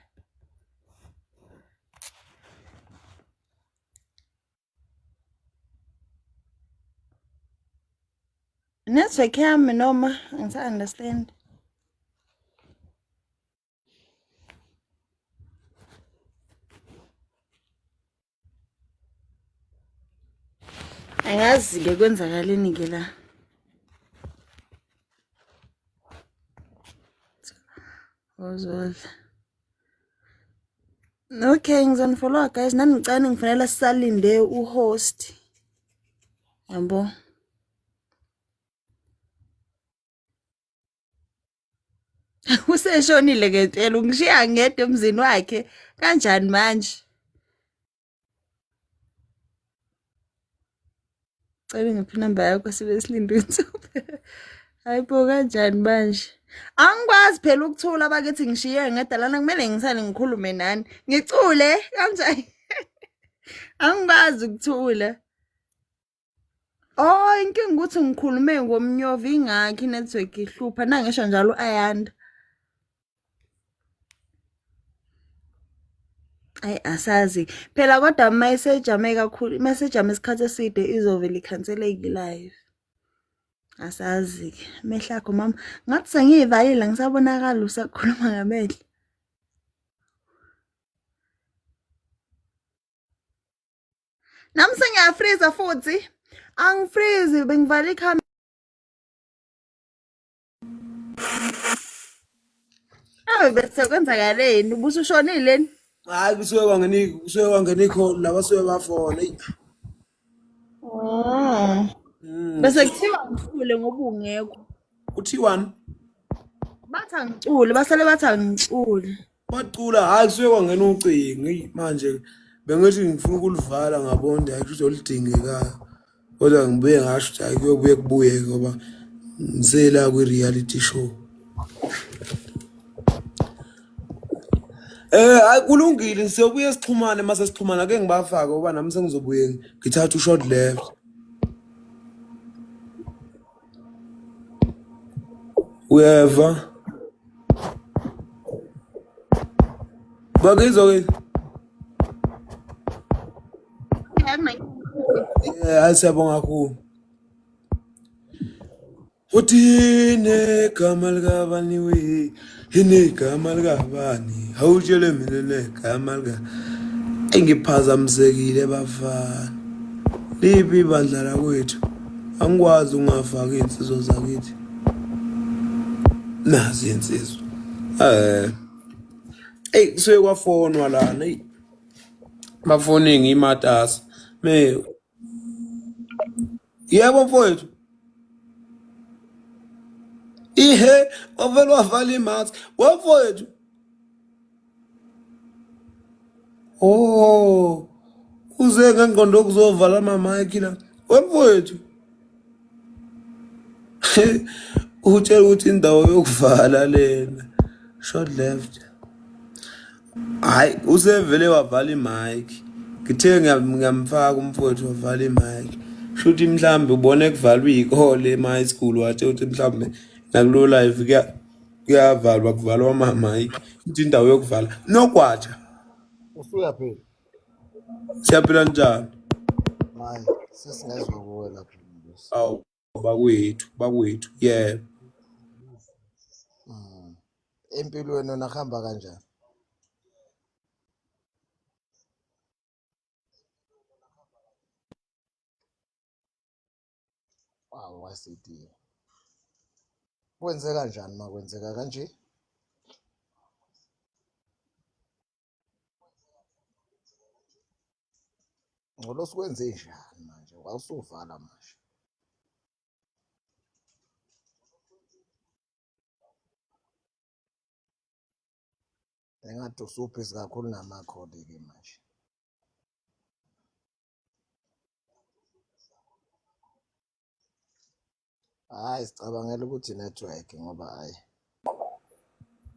Network yami noma angisa-understand. Angazi-ke kwenzakaleni ke la. Uzodla. Okay, ngizonifollowa guys. Nami ngicela ningifonela sisalinde u-host. Yabo. Useshonile ke ntela ungishiya ngedwa emzini wakhe kanjani manje? Cela ngiphi inamba yakho sibe silinde insuphe. Hayi bo kanjani manje? Angikwazi phela ukuthula bakithi ngishiye ngedwa lana kumele ngisale ngikhulume nani. Ngicule kanjani? Angikwazi ukuthula. Oh, inkinga ukuthi ngikhulume ngomnyovu ingakho inetwork ihlupha nangisho njalo u-Ayanda. Ayi asazi. Phela kodwa uma isejame kakhulu, uma isejame isikhathi eside izovele ikhanseleke i-live. Asazi-ke. Amehlo akho mama, ngathi sengiyivalile angisabonakali usakhuluma ngamehlo. Nami sengiyafriza futhi. Angifrizi bengivala ikhamera. Awu bese kwenzakaleni? Ubusushonile ni? Hayi kusuke kwangena kusuke kwangena ikhona laba suke bafona. Eyi. Oh. Bese kuthiwa ngicule ngoba ungekho. Kuthiwani? Bathi angicule, basale bathi angicule. Bacula hayi kusuke kwangena ucingo. Eyi manje bengithi ngifuna ukulivala ngabona hayi kusho oludingekayo. Kodwa ngibuye ngasho ukuthi hayi kuyobuye kubuye ngoba ngisela kwi-reality show. Hayi kulungile siyobuye sixhumane mase sixhumana ake ngibafake ngoba nami sengizobuye ngithathe u-short left. Uyeva? Bakizwa ke? Eh hayi siyabonga kakhulu. Uthi negama likabani we inegama likabani awutshele mina negama lika engiphazamisekile bafana liphi ibandla lakwethu angikwazi ukungafaki iy'nsizwa zakithi nazi iy'nsizwa um eyi kusuke kwafonwa lana eyi bafone ngimatasa me yebo mfowethu ihe wavele wavala imask wemfowethu oh uze ngengqondo okuzovala amamayikhi la wemfowethu utshela ukuthi indawo yokuvala lena short left Hayi usevele wavala imic. Ngithe ngiyamfaka umfowethu wavala imic. Shuthi mhlambe ubone kuvalwa iy'kole ema-high school wathi ukuthi mhlambe nakulo live kuyavalwa kuvalwa ama-mic. Futhi indawo yokuvala. Nogwaja. Usuyaphila? Siyaphila njani? Hayi, sesingezwa kuwe lapho. Awu bakwethu, bakwethu. Yebo. Empilweni wena kuhamba kanjani? Awu wasitiya. Kwenzeka kanjani uma kwenzeka kanje? Ngcolo sikwenze njani manje? Wawusuvala manje. Engathi usubhizi kakhulu namakholi-ke manje. Hhayi sicabangela ukuthi i-network ngoba hhayi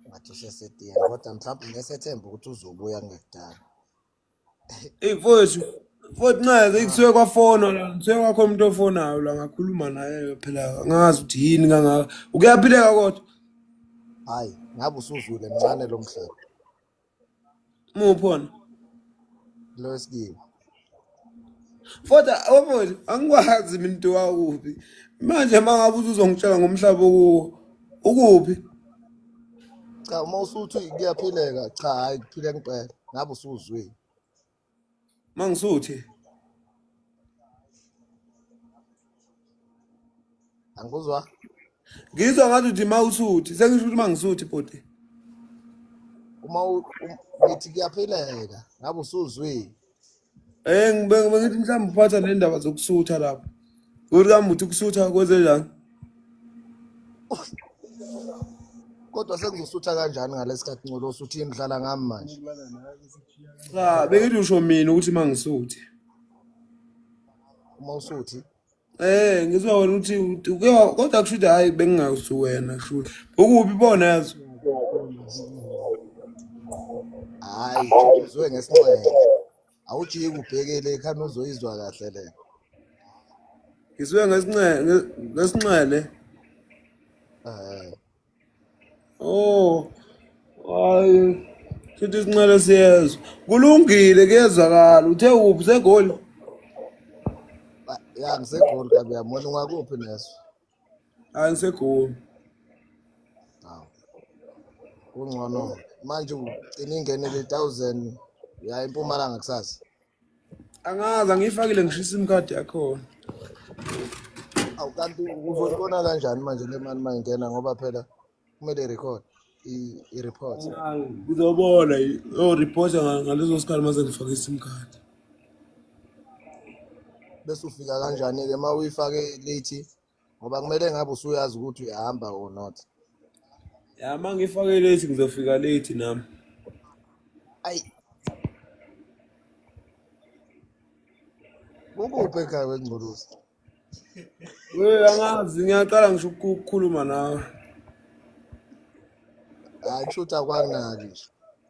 ngathi usesetiyeni kodwa mhlawumbe ngesethemba ukuthi uzobuya kungekudala. Eyi mfowethu, mfowethu nceke kusuke kwafonwa la, kusuke kwakho umuntu ofonayo la ngakhuluma naye phela angazi ukuthi yini kangaka. Ukuyaphileka kodwa. Hhayi ngabe usuzwile mncane lo mhlaba. Muphi wona? Lo esikiwe. Kodwa mfowethu angikwazi mina into wakuphi. Manje uma ngabe usuzongitshela ngomhlaba okuwo, ukuphi? Cha uma usuthi kuyaphileka cha hhayi kuphileka impela ngabe usuzwile. Mangisuthi. Angikuzwa. Ngizwa ngathi uthi mawusuthi, sengisho ukuthi mangisuthi bhuti. Uma ngithi kuyaphileka ngabe usuzwile. Eh ngibe ngithi mhlawumbe uphatha nendaba zokusutha lapho. Kuthi kambe uthi ukusutha kwenze njani? Kodwa sengizosutha kanjani ngalesikhathi Ngcolo usuthi ngidlala ngami manje? Cha, bengithi usho mina ukuthi mangisuthi. Uma usuthi Eh ngizwa wena uthi uke kodwa kusho ukuthi hayi bengingakuthi wena kusho ukuthi ukuphi bona yazi. Hayi uzwe ngesinxele. Awujiki ubhekele ekhani uzoyizwa kahle le. Ngizwe ngesinxele ngesinxele. Eh. Oh. Hayi. Sithi isinxele siyezwa. Kulungile kuyezwakala. Uthe uphi seGoli? Ya ngiseGoli kabi yami. Wena ungakuphi neso? Hayi ngiseGoli. Hawu. Kungcono. Manje ugcina ingenele 1000 ya eMpumalanga kusasa. Angazi angiyifakile ngisho iSIM card yakhona. Awu kanti uzoyibona kanjani manje le mali mayingena ngoba phela kumele record i-report. Ngizobona yo report ngaleso sikhathi mase ngifake iSIM card. Bese ufika kanjani-ke uma uyifake late ngoba kumele ngabe usuyazi ukuthi uyahamba or not. Ya uma ngifake late ngizofika late nami. Ayi, kukuphi ekhaya wengcolosi? We angazi ngiyaqala ngisho ukukhuluma nawe. Hayi kusho ukuthi akwanginaki nje.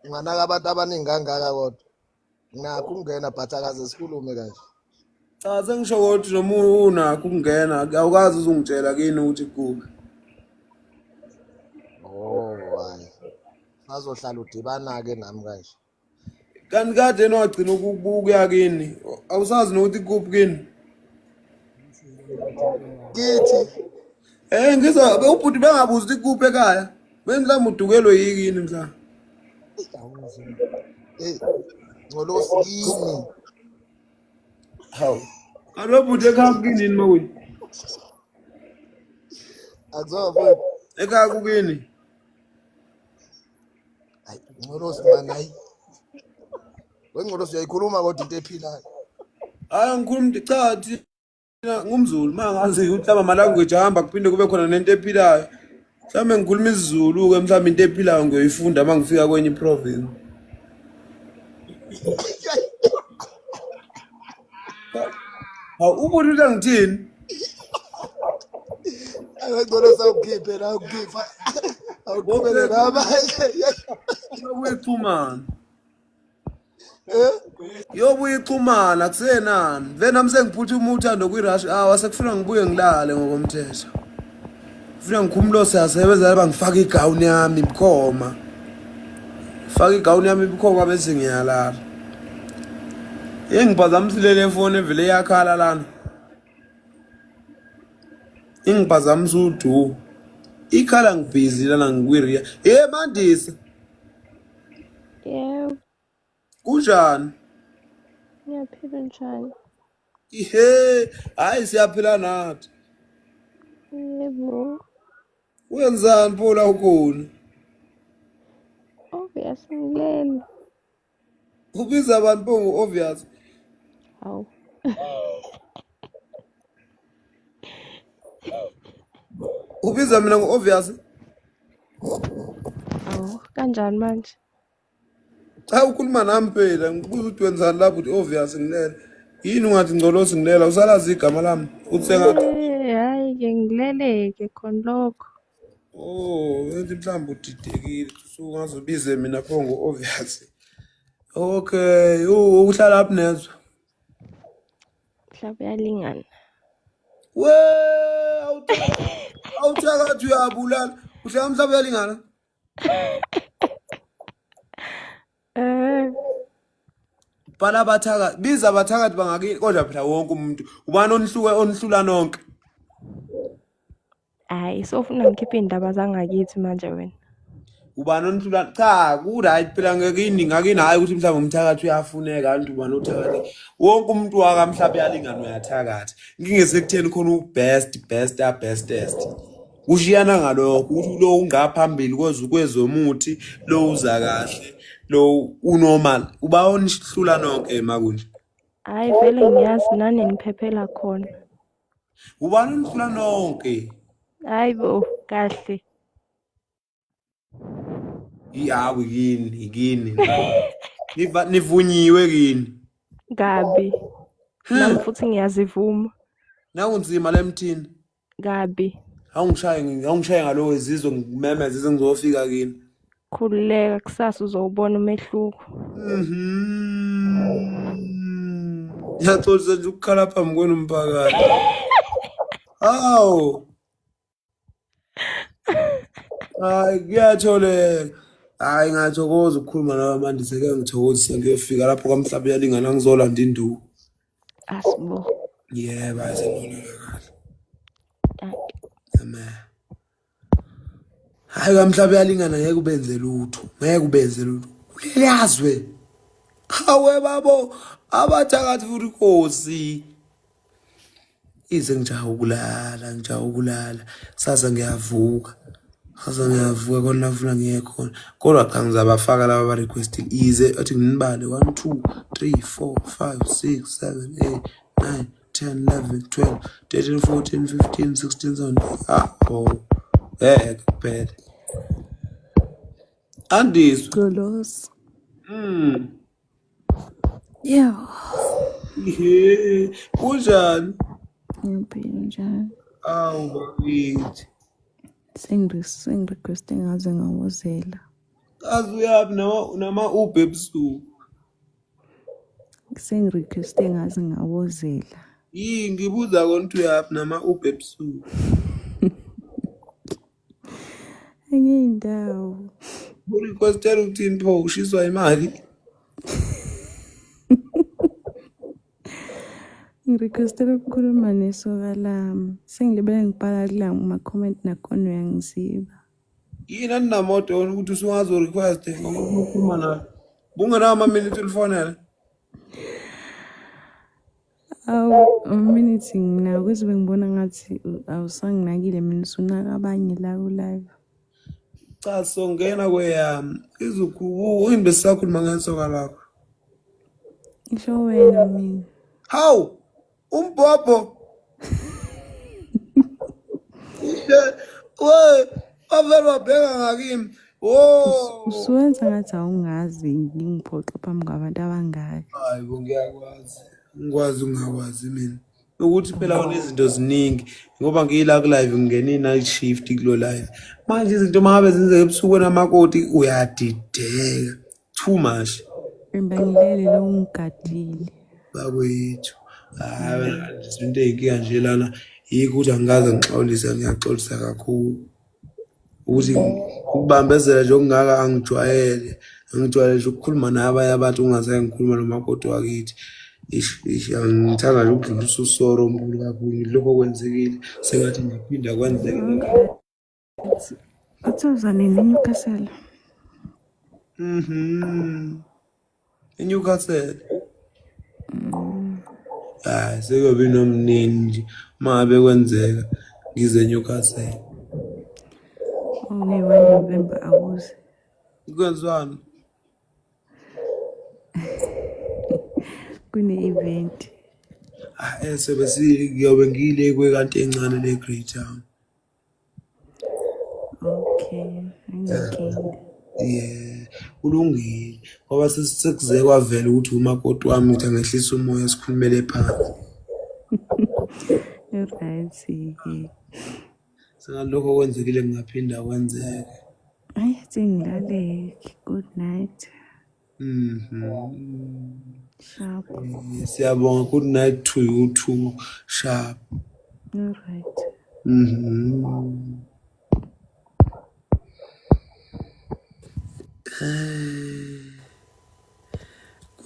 Unganaka abantu abaningi kangaka kodwa. Nginakho ukungena but akaze sikhulume kanje. Cha sengisho ukuthi noma unakho ukungena awukazi uzungitshela kini ukuthi kuphi. Oh hayi. Sazohlala udibana-ke nami kanje. Kanti kade niwagcina ukuya kini awusazi nokuthi kuphi kini. Kithi Eh ngizwa ubhuti bengabuzi ukuthi kuphi ekhaya. Mhlawumbe udukelwe yikini mhlawumbe. Hey, Ngcolosi kini. Hawu. Alo bhuti ekhaya kukini yini makwini? Akuzoba mfowethu. Ekhaya kukini? Hayi, Ngcolosi man hayi. Wengcolosi uyayikhuluma kodwa into ephilayo. Hayi ngikhuluma cha thina ngumZulu mangazi ukuthi mhlawumbe ama-language ahamba kuphinde kube khona nento ephilayo. Mhlawumbe ngikhuluma isiZulu-ke mhlawumbe into ephilayo ngiyoyifunda uma ngifika kwenye i-province. Hawu ubona ukuthi angithini? Wengcolosi awukhiphe la awukhipha. Awuqhubeke nabanye. Yobuye ixhumana. Eh? Yobuye ixhumana kusenani. Vele nami sengiphuthuma uthando kwi-rush hour sekufuna ngibuye ngilale ngokomthetho. Funa ngikhumule siyasebenza lapha ngifake igawuni yami bukhoma. Faka igawuni yami bukhoma bese ngiyalala. Ingiphazamisile le foni evele iyakhala lana. Ingiphazamisa udu. Ikhala ngibhizi lana ngikwiria. Hey Mandisa, Yebo, kunjani? ngiyaphila njani? Ihe, hayi siyaphila nathi. Yebo, Wenzani pho la ukhona? obvious ngilele. Ubiza abantu pho ngo-obvious. Hawu. Ubiza mina ngo-obvious. Hawu, kanjani manje? Cha ukhuluma nami phela ngikubuza ukuthi wenzani lapho uthi obvious ngilele. Yini ungathi ngcolosi ngilela usalazi igama lami uthi sengathi Eh, hayi ke ngilele ke khona lokho. oh uthi mhlawumbe udidekile usungaze ubize mina pho ngo-obvious. Okay, uhlala laphi nezwe? Mhlawumbe uyalingana. We awuthakathi uyabulala. Uhlala mhlawumbe uyalingana? Eh, Bhala abathakathi, biza abathakathi bangakini kodwa phela wonke umuntu ubani onihluke onihlula nonke. Hayi, sofuna ngikhiphe iy'ndaba zangakithi manje wena. Ubani onihlula cha ku-right phela ngakini ngakini hhayi ukuthi mhlawumbe umthakathi uyafuneka kanti ubani othakathi wonke umuntu wakamhlaba uyalingana uyathakatha inkinga esekutheni khona u-best best bestest kushiyana ngalokho ukuthi lo ungaphambili kwezomuthi lo uza kahle lo unormal uba onihlula nonke makunje Hhayi vele ngiyazi nani niphephela khona. Ubani onihlula nonke? Hayi bo, kahle. Hawu yini yini nivunyiwe kini Kabi. Nami futhi ngiyazivuma. Nakunzima lemthini. Kabi. Awungishaye awungishaye ngalowo izizwe ngimemeze ize ngizofika kini. Khululeka kusasa uzowubona umehluko. Ngiyaxolisa nje ukukhala phambi kwenu mphakathi. Hawu. Hayi kuyatholeka. Hayi ngathokoza ukukhuluma nawe Mandisa kuyangithokozisa ngiyofika lapho kwamhlaba uyalingana ngizolanda induku. Asibo. Yebo hayi sengiyolala kahle. Dankie. Amen. Hayi kamhlaba uyalingana ngeke ubenze lutho. Ngeke ubenze lutho. Kulelazwe. Hawe babo abathakathi futhi inkosi. Ize ngijaha ukulala, ngijaha ukulala. Kusasa ngiyavuka. Kusasa ngiyavuka khona la ngifuna ngiye khona. Kodwa cha ngizabafaka laba aba-requestile. Ize athi nginibale 1 2 3 4 5 6 7 8 9. 10 11 12 13 14 15 16 17 ah oh ngeke kuphela andiswe Golosi. Yebo. Ihe, kunjani Ngiyaphila njani? awu bakithi Sengirequeste ngaze ngawozela. kazi uyaphi nama-uber ebusuku Sengirequeste ngaze ngawozela. Yini ngibuza kona ukuthi uyaphi nama-uber ebusuku Angiyindawo. Urequestela ukuthini pho ushiswa imali Ngirequestela ukukhuluma nesoka lami. Sengilibele ngibhala kula ma-comment nakhona uyangiziba. Yini aninamoto yona ukuthi usungazo-request ngoba ufuna ukukhuluma nayo bungenawo amaminithi ulifonele Awu, amaminithi nginawo kuze bengibona ngathi awusanginakile mina usunaka abanye la ku-live. Cha songena kweyami izukhu yini besisakhuluma ngesoka lakho Ngisho wena mina. Hawu umbhobho we wavele wabheka ngakimi wo Usuwenza ngathi awungazi ngingiphoxe phambi kwabantu abangaka. Hayi bo ngiyakwazi ngikwazi ungakwazi mina ukuthi phela wona izinto ziningi ngoba ngiyila ku-live ngingena i-night shift kulo live manje izinto uma ngabe zenzeka ebusuku namakoti uyadideka too much. Bengilele lo ngigadile. Bakwethu hayi wena izinto ey'nkinga nje lana yikho ukuthi angikaze ngixolise ngiyaxolisa kakhulu ukuthi ukubambezela nje okungaka angijwayele angijwayele nje ukukhuluma nabanye abantu ungazange ngikhuluma nomakoti wakithi ish ish angithanda nje ukudlulisa usoro omkhulu kakhulu lokho okwenzekile sengathi ngaphinda kwenzeke. Uthi uza nini eNewcastle? ENewcastle. Hayi sekuyobe inomnini nje uma ngabe kwenzeka ngize eNewcastle. Oh, ngeyi-1 November awuze. Kwenziwani? Kune-event. Ah, sobe ngiyobe ngiyile kwekanti encane le Grey Town. Okay, anginankinga. Yeah, kulungile ngoba sekuze kwavela ukuthi umakoti wami ukuthi angehlisa umoya sikhulumele phansi. Right-ke. Sengalokho okwenzekile kungaphinda kwenzeke. Hayi, athi ngilale-ke. Good night. Sharp. Siyabonga, good night to you too. Sharp. All right.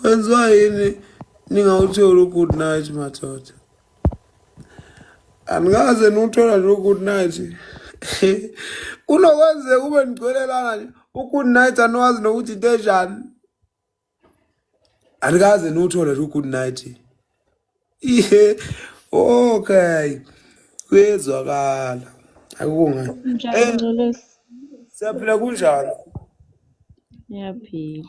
Kwenziwa yini ningawutholi u-good night madoda? Anikaze niwuthola nje u-good night. Kunokwenzeka ube nigcwele lana nje u-good night aniwazi nokuthi into enjani. Anikaze niwuthole nje u-good night. Ihe, okay. Kuyezwakala. Akukho Njani Ngcolosi? Siyaphila kunjani? Ngiyaphila.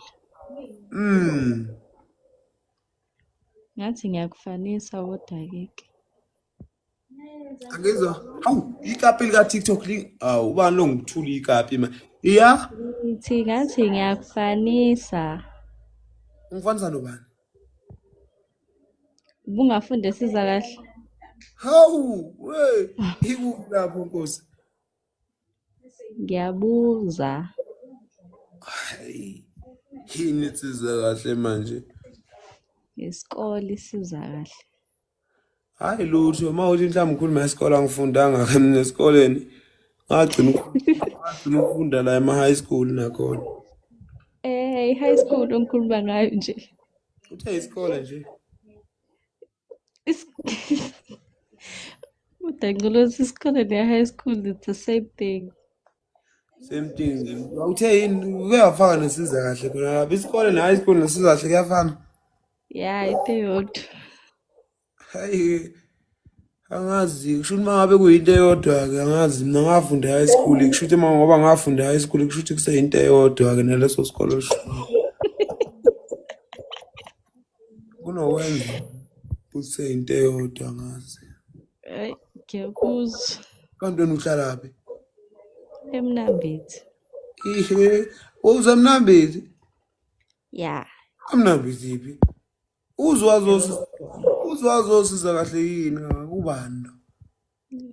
Ngathi ngiyakufanisa kodwa-ke ke. Angizwa. Hawu, ikapi lika TikTok li awu ubani lo ngithula ikapi ma. Iya, Ngithi ngathi ngiyakufanisa. ungifanisa nobani? Ubungafunda esiza kahle. Hawu, we, ikuphi lapho Nkosi? Ngiyabuza. Hayi. Yini siza kahle manje? Isikole siza kahle. Hayi lutho, uma uthi mhlawumbe ukhuluma ngesikole angifundanga ke mina esikoleni. Ngagcina ukufunda la ema high school nakhona. I-high school ongikhuluma ngayo nje. Uthe isikole nje. Kodwa Ngcolosi isikole ne-high school it's the same thing. Same thing nje. Uthe yini kuyafana nesiza kahle khona lapha. Isikole ne high school nesiza kahle kuyafana. Yeah, into eyodwa. Hayi angazi kusho ukuthi uma ngabe kuyinto eyodwa-ke angazi mina ngafunda high school kusho ukuthi uma ngoba ngafunda high school kusho ukuthi kuseyinto eyodwa-ke naleso sikole osho. Kunokwenza. Uthe into eyodwa ngazi. Hayi, ngiyakuzwa. Kanti wena uhlalaphi? Emnambithi. Ihe, usemnambithi? Ya. Amnambithi phi? Uzwazi uzwazi osiza kahle yini kubani lo?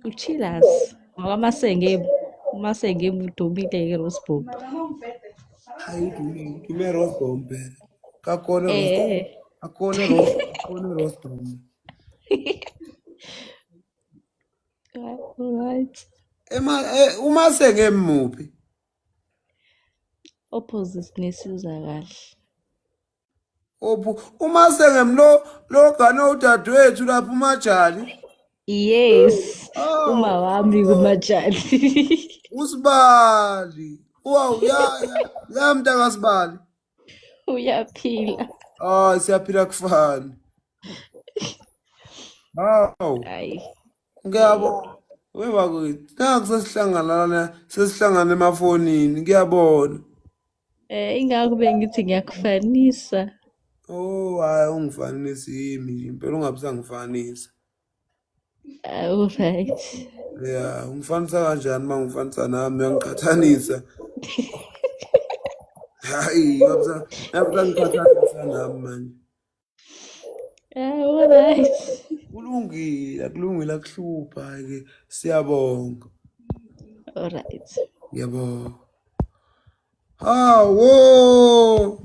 Uchillers. Ngoba masenge masenge udumile-ke Rosebomb. Hayi udume udume Rosebomb phela. Kakhona Eh. Akhona Rose akhona Rosebomb. Right. Ema uma sengemuphi? Opposite nesiza kahle. Ophu uma sengemlo lo gane udadewethu lapha uMajali. Yes. Oh. Uma wami kumajali. Usibali. Wow, ya ya ya mntakasibali. Uyaphila. Ah, siyaphila kufani. Hawu. Hayi. Ngiyabona. Webakwethu, naku sesihlangana lana, sesihlangana emafonini, ngiyabona. Eh ingakho bengithi ngiyakufanisa. Oh, hayi ungifanisi yimi nje, impela ungabe usangifanisa. All right. Ya, ungifanisa kanjani uma ngifanisa nami uyangiqhathanisa. Hayi, ngabe usangiqhathanisa nami manje. All right. Kulungile, kulungile akuhlupha ke. Siyabonga. All right. Ngiyabonga. Hawo!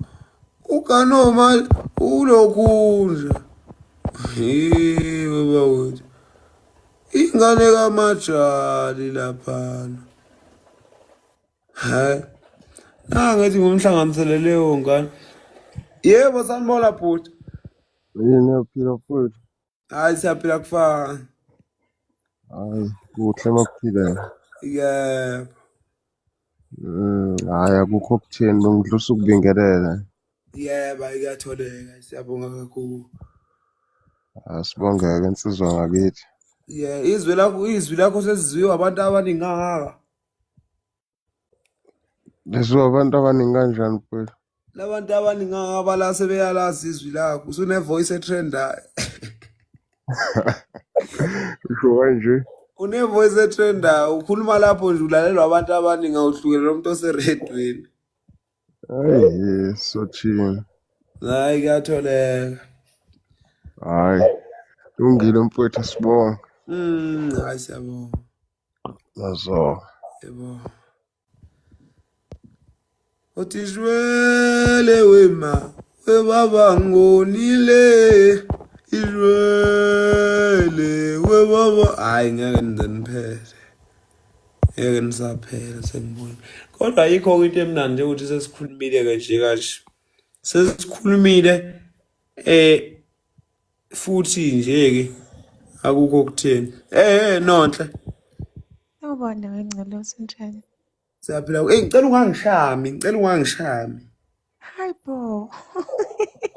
Uganoma ulokhunja. Hey baba wethu. Ingane kaMajali laphana. Hayi. Nangithi ngumhlanganisele leyo ngane. Yebo sanibona bhuti. Yini yaphila futhi? Hayi siyaphila kufana. Hayi, kuhle makuphila. Yebo. Hhayi akukho okutheni bengidlusa ukubingelela. Yebo, hayi kuyatholeka. Siyabonga kakhulu. Asibongeke insizwa ngakithi. Yeah, izwi lakho sesizwiwe abantu abaningi kangaka. Lizwiwa abantu abaningi kanjani mfowethu? Labantu abaningi kangaka bala sebeyalazi izwi lakho. Usune voice etrendayo. Usho kanje? Une voice etrendayo. Ukhuluma lapho nje ulalelwa abantu abaningi awuhlukene nomuntu oseredweni. Hayi, sothini. Hayi kuyatholeka. Hayi. Lungile mfowethu sibonge. Hayi siyabonga. Nazo. Yebo. Uthi shwele wema webaba ngonile ishwele webaba hayi ngeke nize niphele ngeke nisaphela sengibona kodwa ayikho into emnandi nje ukuthi sesikhulumile ke nje kanje sesikhulumile futhi nje ke akukho okutheni nonhle Sawubona wengcolosi unjani? Siyaphila. Hey, ngicela ungangishami, ngicela ungangishami. Hayi bo.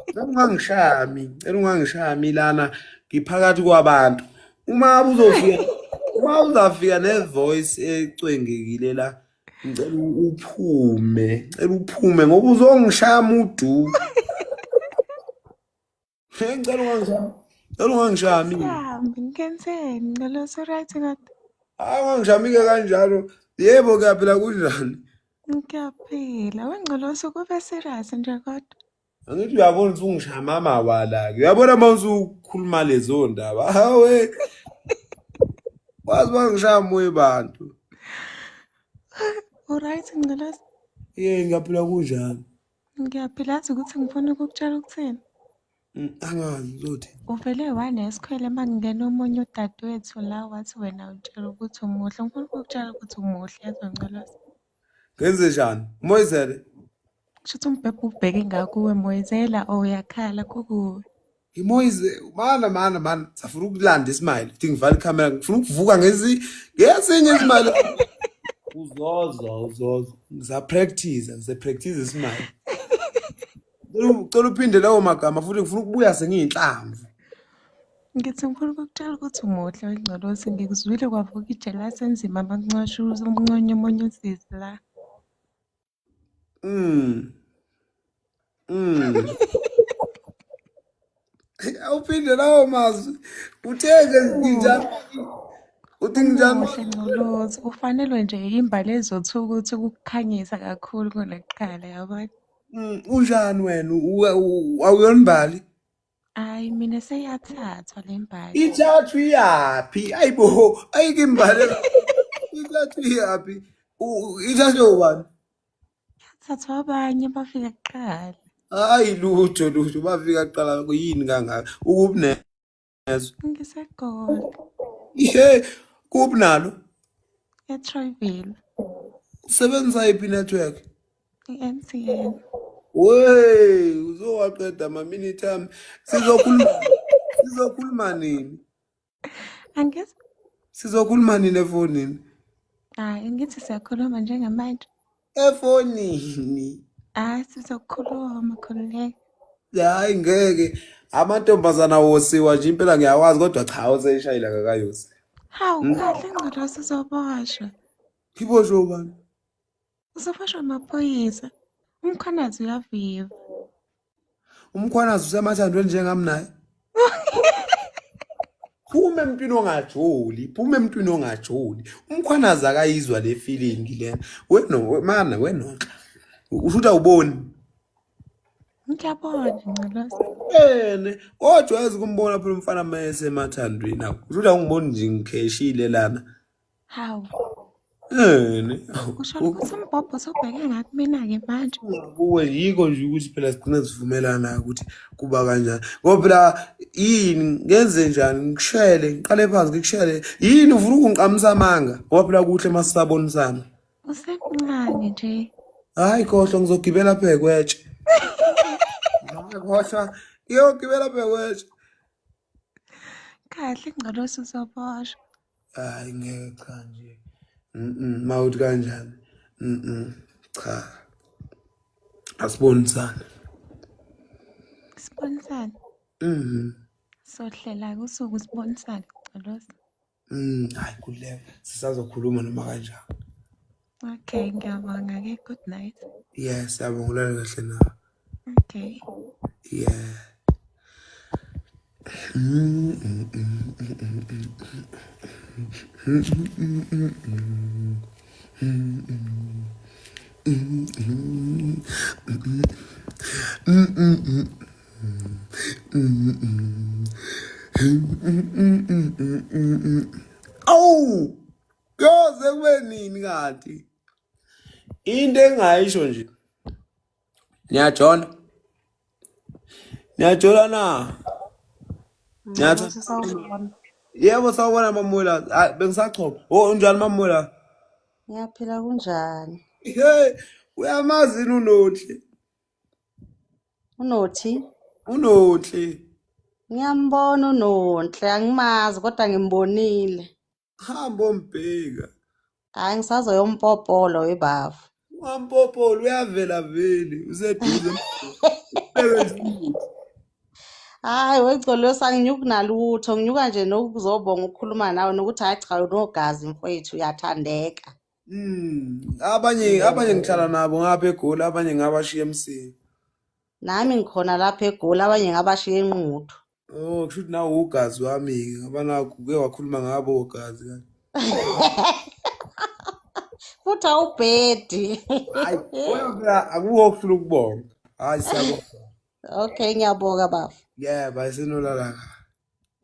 Ngicela ungangishami, ngicela ungangishami lana ngiphakathi kwabantu. Uma uzofika, uma uzafika ne-voice ecwengekile la, ngicela uphume, ngicela uphume ngoba uzongishama udu. Hey, ngicela ungangishami. Ngicela ungangishami. Nkosi ngenzeni? Ngcolosi right kodwa? Hayi ungangishami-ke kanjalo. Yebo kuyaphila kunjani? Ngiyaphila. Wengcolosi kube serious nje kodwa. Angithi uyabona ukuthi ungishama amawala-ke. Uyabona uma usukhuluma lezo ndaba. Hawe. Wazi bangishama webantu. Uright Ngcolosi? Yebo ngiyaphila kunjani? Ngiyaphila yazi ukuthi ngifuna ukukutshela ukuthini. Angazi uzothi. Uvele wanesikhwele uma kungena omunye udadewethu la wathi wena utshela ukuthi umuhle. Ngifuna ukukutshela ukuthi umuhle yazi Ngcolosi. Ngenze njani? Umoyizele? Kusho ukuthi umbhebhe ubheke ngakuwe moyizela or uyakhala kukuwe. Ngimoyize mana mana mana safuna ukulanda ismile. Thi ngivala ikhamera ngifuna ukuvuka ngesinye ismile. Uzozwa uzozwa. Ngisa practice, ngise practice ismile. Cela uphinde lawo magama futhi ngifuna ukubuya sengiyinhlamvu. Ngithi ngifuna ukukutshela ukuthi umuhle wengcolosi ngikuzwile kwavuka ijelasi enzima makuncosha umnconye omunye usisi la. Awuphinde lawo mazwi. Uthe nje nginjani? Uthi nginjani? Umuhle Ngcolozi, ufanelwe nje imbali ezothuka ukuthi ukukhanyisa kakhulu kunakuqala yabona. Unjani wena? Awuyona imbali? Hhayi mina seyathathwa le mbali. Ithathwa iyaphi? Ayibo, ayikho imbali. Ithathwa iyaphi? Ithathwe ubani? Yathathwa abanye bafika kuqala. Hayi lutho lutho, bafika kuqala yini kangaka? Ukuphi nezwe? NgiseGoli. Ihe, kuphi nalo? ETroyville. Usebenzisa yiphi network? I-MTN. Wey, uzowaqeda amaminithi ami. Sizokhuluma sizokhuluma nini? Angithi Sizokhuluma nini efonini? Hayi ngithi siyakhuluma njengamanje. Efonini. Hayi sizokhuluma khululeka. Hayi ngeke. Amantombazana wosiwa nje impela ngiyawazi kodwa cha useyishayile akakayosi. Hawu kahle Ngcolosi uzoboshwa. Ngiboshwe ubani? Uzoboshwa amaphoyisa. UMkhwanazi uyaviva. UMkhwanazi usemathandweni njengami naye. Phuma emntwini ongajoli, phuma emntwini ongajoli. UMkhwanazi akayizwa le feeling lena. Wena mana wenonhla. Usho ukuthi awuboni. Ngiyabona Ngcolosi. Ene, ojwayeza ukumbona phela umfana mayese emathandweni awu. Usho ukuthi awungiboni nje ngikheshile lana. Hawu. Ene. Kusho ukuthi umbhobho usubheke ngakumina-ke manje. Kuwe yiko nje ukuthi phela sigcina sivumelana ukuthi kuba kanjani. Ngoba phela yini ngenze njani ngikushele ngiqale phansi ngikushele yini ufuna ukungiqamisa amanga ngoba phela kuhle masisabonisana. Usemncane nje. Hayi khohlwa ngizogibela phekwetshe. Hayi khohlwa ngiyogibela phekwetshe. Kahle Ngcolosi uzoboshwa. Hayi ngeke cha nje. Mawuthi kanjani? Cha. Asibonisane. Sibonisane. Mhm. Sohlela usuku sibonisane Ngcolosi. Hayi khululeka sisazokhuluma noma kanjani. Okay, ngiyabonga ke. Good night. Yes, siyabonga ulale kahle nawe. Okay. Yeah. Awu! Kuyoze kube nini kanti? Into engayisho nje. Niyajola? Niyajola na? Ngicela sawubona. Yebo sawubona Mamula. Hayi bengisachoma. Oh unjani Mamula? Ngiyaphila kunjani? Hey, uyamazi yini uNothi? Unothi? Unothi. Ngiyambona uNonhle, angimazi kodwa ngimbonile. Hamba ombheka. Hayi ngisazoyompopolo webaba. Wampopolo uyavela vele useduze. Ubheke nje umuthi. Hayi wegcolosi anginyuki nalutho, nginyuka nje nokuzobonga ukukhuluma nawe nokuthi hayi cha unogazi mfowethu uyathandeka. Abanye ngihlala nabo ngapha eGoli, abanye ngabashiya emsini. Nami ngikhona lapha eGoli, abanye ngabashiya eNquthu. Oh, kusho ukuthi nawe ugazi wami-ke ngoba nakho uke wakhuluma ngabo ogazi kanje. Futhi awubhedi. Hayi, wena phela akukho okuhlula ukubonga. Hayi siyabonga. Okay, ngiyabonga baba. Yebo, ayisenolala kahle.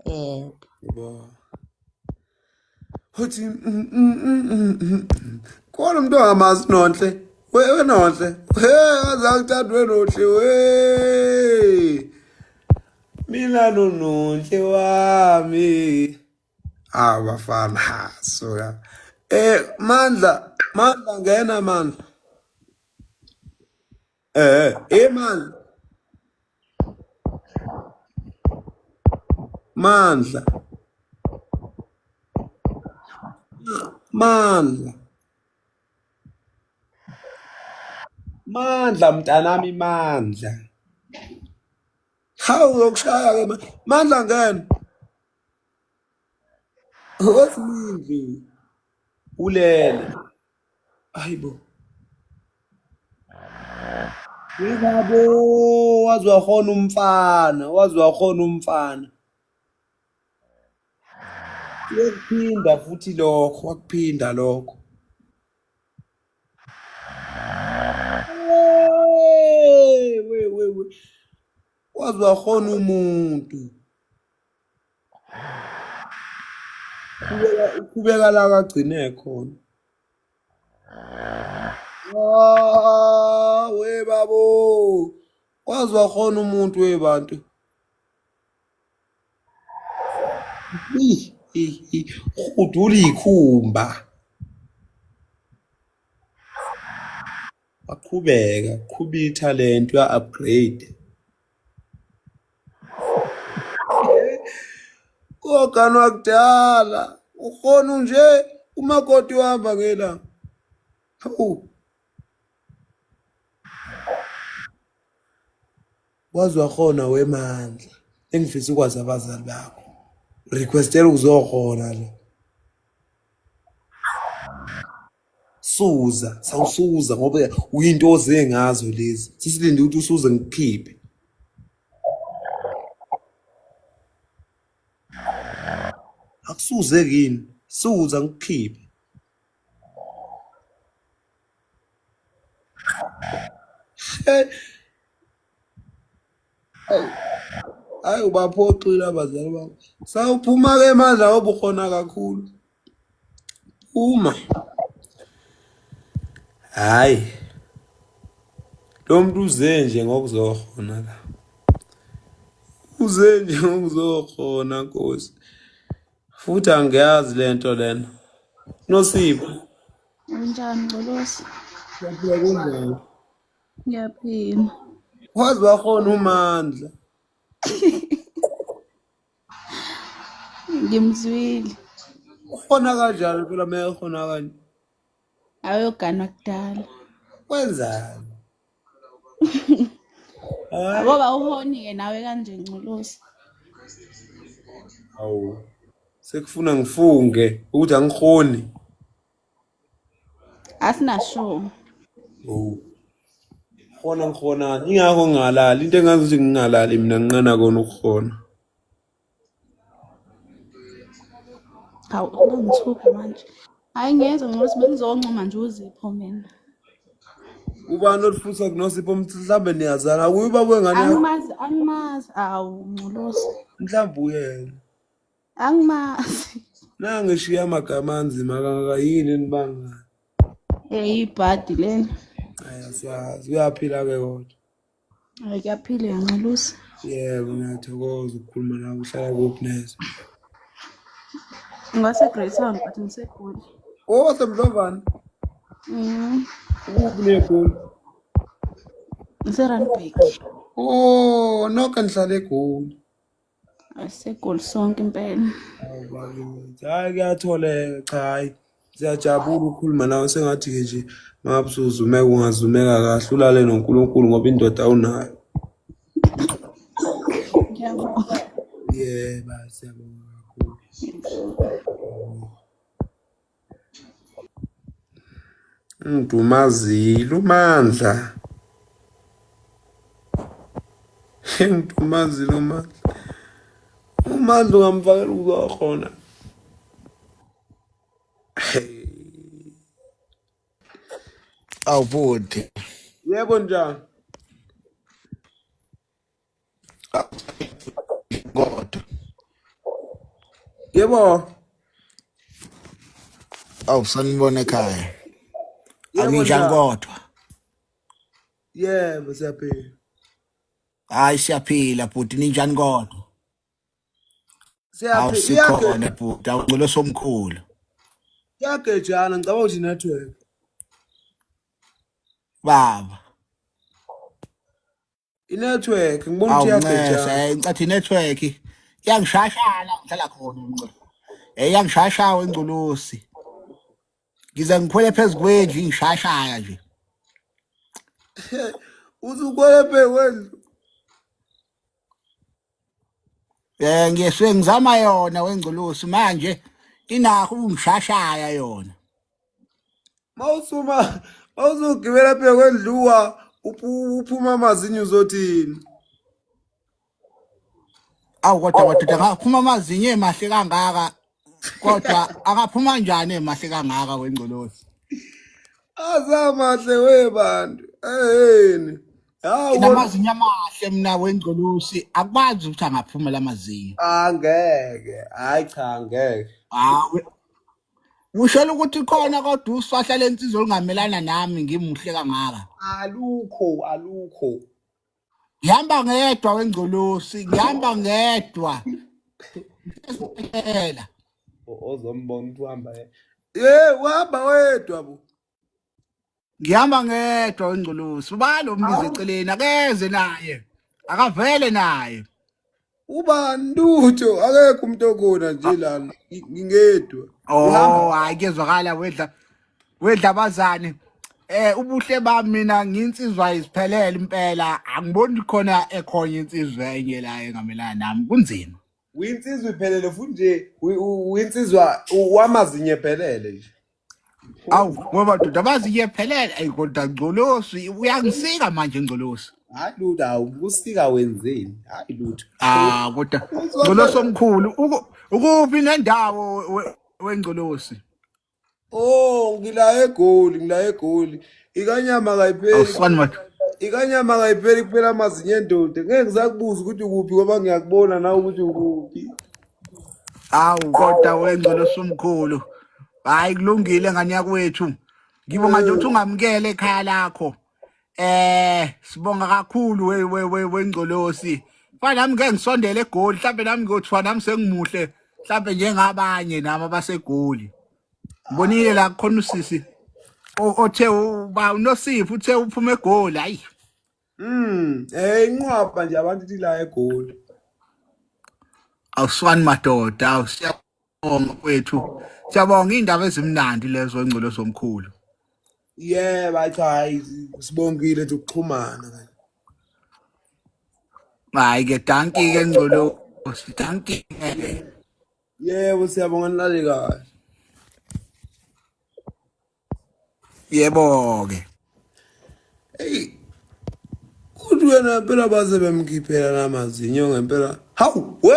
Yebo. Yebo. Uthi khona umuntu ongamazi Nonhle. We Nonhle. He azakuthanda we Nonhle we. Mina noNonhle wami. Ah bafana ha suka. Mandla, Mandla ngena Mandla. Mandla. Mandla. Mandla. Mandla mntanami Mandla. Hawu uyokushaya ke Mandla ngena. Wesibili ulele. Hayibo. Yebo, waze wakhona umfana, waze wakhona umfana. Uyakuphinda futhi lokho, wakuphinda lokho. Hey, we we we. Waze wakhona umuntu. Uqhubeka uqhubeka la kagcine khona. Ah, we babo. Waze wakhona umuntu we bantu. Ih, ih, ih. Rhudula ikhumba. Waqhubeka, qhuba ithalente uya-upgrade. Koganwa kudala. Ukhona nje umakoti uhamba ngelanga. Hawu. Waze wakhona wemandla. Engifisa ukwazi abazali bakho. Requestela ukuzokhona la. Suza, sawusuza ngoba uyinto oze ngazo lezi. Sisilinde ukuthi usuze ngikukhiphe. Akusuze kini. Suza ngikukhiphe. Hayi ubaphoxile abazali bakho. Sawuphuma-ke mandla ngoba ukhona kakhulu. Phuma. Hhayi. Lo muntu uze nje ngokuzokhona la. Uze nje ngokuzokhona Nkosi. Futhi angiyazi le nto lena. Nosipho. Unjani Ngcolosi? Siyaphila kunjani? Ngiyaphila. Wazi wakhona uMandla. Ngimzwile. Ukhona kanjani phela uma ekhona kanje? Ayoganwa kudala. Wenzani? Hayi. Ngoba uhoni-ke nawe kanje Ngcolosi. Hawu. Sekufuna ngifunge ukuthi angikhoni. Asinasure. Oh. Khona ngikhonani ingakho ngingalali into engazi ukuthi ngingalali mina nginqena kona ukukhona. Hawu, ungangithuka manje. Hhayi ngiyezwa Ngcolosi bengizoncoma nje uzipho mina. Ubani olifutha kuNosipho mhlawumbe niyazana kuye ubaba wengane yakho Angimazi, angimazi. Awu Ngcolosi. mhlawumbe uyena. Angimazi. Nangishiya amagama anzima kangaka yini nibangani? Hey, ibhadi leli. Hayi asiyazi uyaphila ke kodwa. Hayi kuyaphileka Ngcolosi. Yebo ngiyathokoza ukukhuluma nawe uhlala kuphi neze? Ngase Greytown but ngiseGoli. Oh semdlovana. Ukuphi neGoli? Ngise-Randburg. Oh nonke nihlala eGoli. Asegoli sonke impela. Hawu bakithi. Hayi kuyatholeka cha hayi. Siyajabula ukukhuluma nawe sengathi-ke nje mangabe usuzumeka ungazumeka kahle ulale noNkulunkulu ngoba indoda awunayo. Ngiyabonga. Yebo, siyabonga kakhulu. Ngidumazile uMandla. Ngidumazile uMandla. UMandla ungamfakela ukuzokhona. Hey. Awu bhuti. Yebo njani? Kodwa. Yebo. Awu sanibona ekhaya. Yebo Aninjani njani? kodwa? Yebo siyaphila. Hayi siyaphila bhuti ninjani kodwa? Awu Siyaphila. sikhona bhuti, awungcolo somkhulu. Iyagejana ngicabanga ukuthi network. Baba. I-network ngibona ukuthi Awu ncese, iyagejana. ngicathi i-network iyangishashana ngihlala khona ngcolo. Iyangishashawa ingcolosi. Ngize ngikhwele phezu kwendlu ingishashaya nje. Usukwele phe kwendlu. Ngiyese ngizama yona wengcolosi manje inakho ukungishashaya yona. Mawusuma mawusugibela phe kwendluwa Uphuma amazinyo uzothini? Awu kodwa madoda ngaphuma amazinyo emahle kangaka kodwa akaphuma kanjani emahle kangaka wengcolosi? Azamahle we bantu. Eheni. Hawu Nginamazinyo amahle mina wengcolosi akwazi ukuthi angaphuma lamazinyo. Angeke. Hayi cha angeke. Hawu Ushela ukuthi khona kodwa uswahla lensizwa olungamelana nami ngimuhle kangaka. Alukho, alukho. Ngihamba ngedwa wengcolosi, ngihamba ngedwa. Phela. Ozombona ukuthi uhamba yedwa. Ye, uhamba wedwa bo. Ngihamba ngedwa wengcolosi. Ubani ombiza eceleni akeze naye. Akavele naye. Ubani lutho akekho umuntu okhona nje lana ngingedwa. Oh, hayi kuyezwakala wedla wedlabazane. Ubuhle bami mina nginsizwa iziphelele impela angiboni khona ekhonye insizwa enye la engamelana nami kunzima. Uyinsizwa iphelele futhi nje uyinsizwa wamazinyo ephelele nje. Awu ngoba doda amazinyo ephelele ayi kodwa Ngcolosi uyangisika manje Ngcolosi. Hayi lutho awu kusika wenzeni? Hayi lutho. Ah kodwa Ngcolosi omkhulu ukuphi nendawo wengcolosi? Oh ngila eGoli, ngila eGoli. Ikanyama kayipheli. Awusifani manje. Ikanyama kayipheli kuphela amazinyo endoda. Ngeke ngisakubuza ukuthi ukuphi ngoba ngiyakubona nawe ukuthi ukuphi. Awu kodwa wengcolosi omkhulu. Hayi kulungile ngane yakwethu. Ngibonga nje ukuthi ungamukele ekhaya lakho. Sibonga kakhulu we we we wengcolosi. Fana nami ngeke ngisondele eGoli, mhlambe nami ngiyothiwa nami sengimuhle, mhlambe njengabanye nami abaseGoli. Ngibonile la khona usisi othe uba uNosipho uthe uphuma eGoli, hayi. Inqwaba nje abantu ithi la eGoli. Awuswani madoda, awusiyabonga kwethu. Siyabonga indaba ezimnandi lezo ngcolosi omkhulu. Yebo, hayi cha hayi sibongile nje ukuxhumana kanye. Hayi ke danki ke ngcolosi, danki ke. Yebo, siyabonga nilale kahle. Yebo ke. Hey. Kuthi wena phela baze bemkhiphela namazinyo ngempela. Hawu, we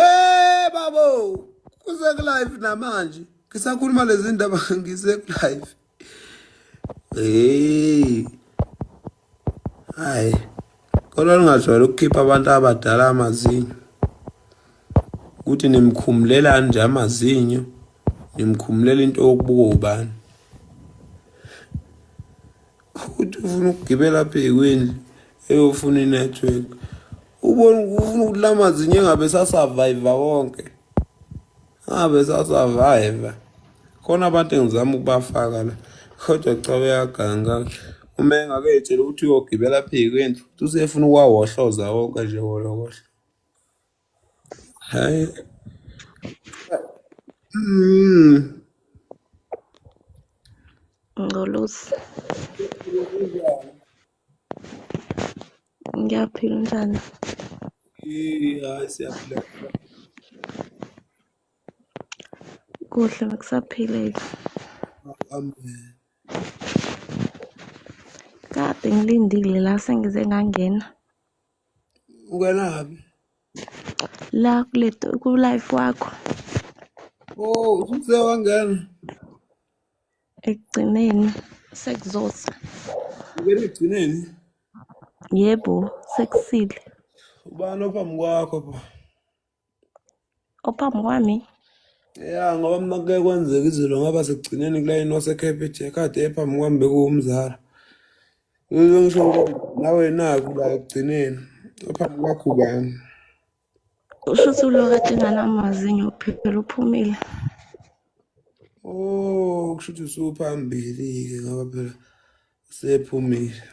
babo. Kuse ku live namanje. Ngisakhuluma lezi ndaba ngise ku live. Hey. Hayi. Kodwa ningajwayele ukukhipha abantu abadala amazinyo. Ukuthi nimkhumulelani nje amazinyo, nimkhumulela into yokubuka ubani. Ukuthi ufuna ukugibela phezu kwendlu eyofuna i-network. Ubona ufuna ukuthi la mazinyo engabe sasurvive wonke. Ngabe sasurvive. Khona abantu engizama ukubafaka la. Kodwa cha uyaganga. Uma engake etshela ukuthi uyogibela phezu kwendlu, futhi usefuna ukwawohloza wonke nje wolokohlo. Hayi. Ngcolosi. Ngiyaphila unjani? Hayi siyaphila. Kuhle bekusaphileka. Amen. Kade ngilindile la sengize ngangena. Ungenaphi? La kule ku life wakho. Oh, ususe wangena. Ekugcineni sekuzosa. Ungena ekugcineni? Yebo, sekusile. Ubani ophambi kwakho pho? Ophambi kwami? Ya, ngoba mina kuke kwenzeka izolo ngaba sekugcineni kulayini waseCapitec kade ephambi kwami bekuwumzala. Ngisho nawe nakhu la ekugcineni ophambi kwakho ubani? Usho ukuthi ulo kade enganamazinyo phela uphumile. Oh, kusho ukuthi usuphambili-ke ngoba phela usephumile.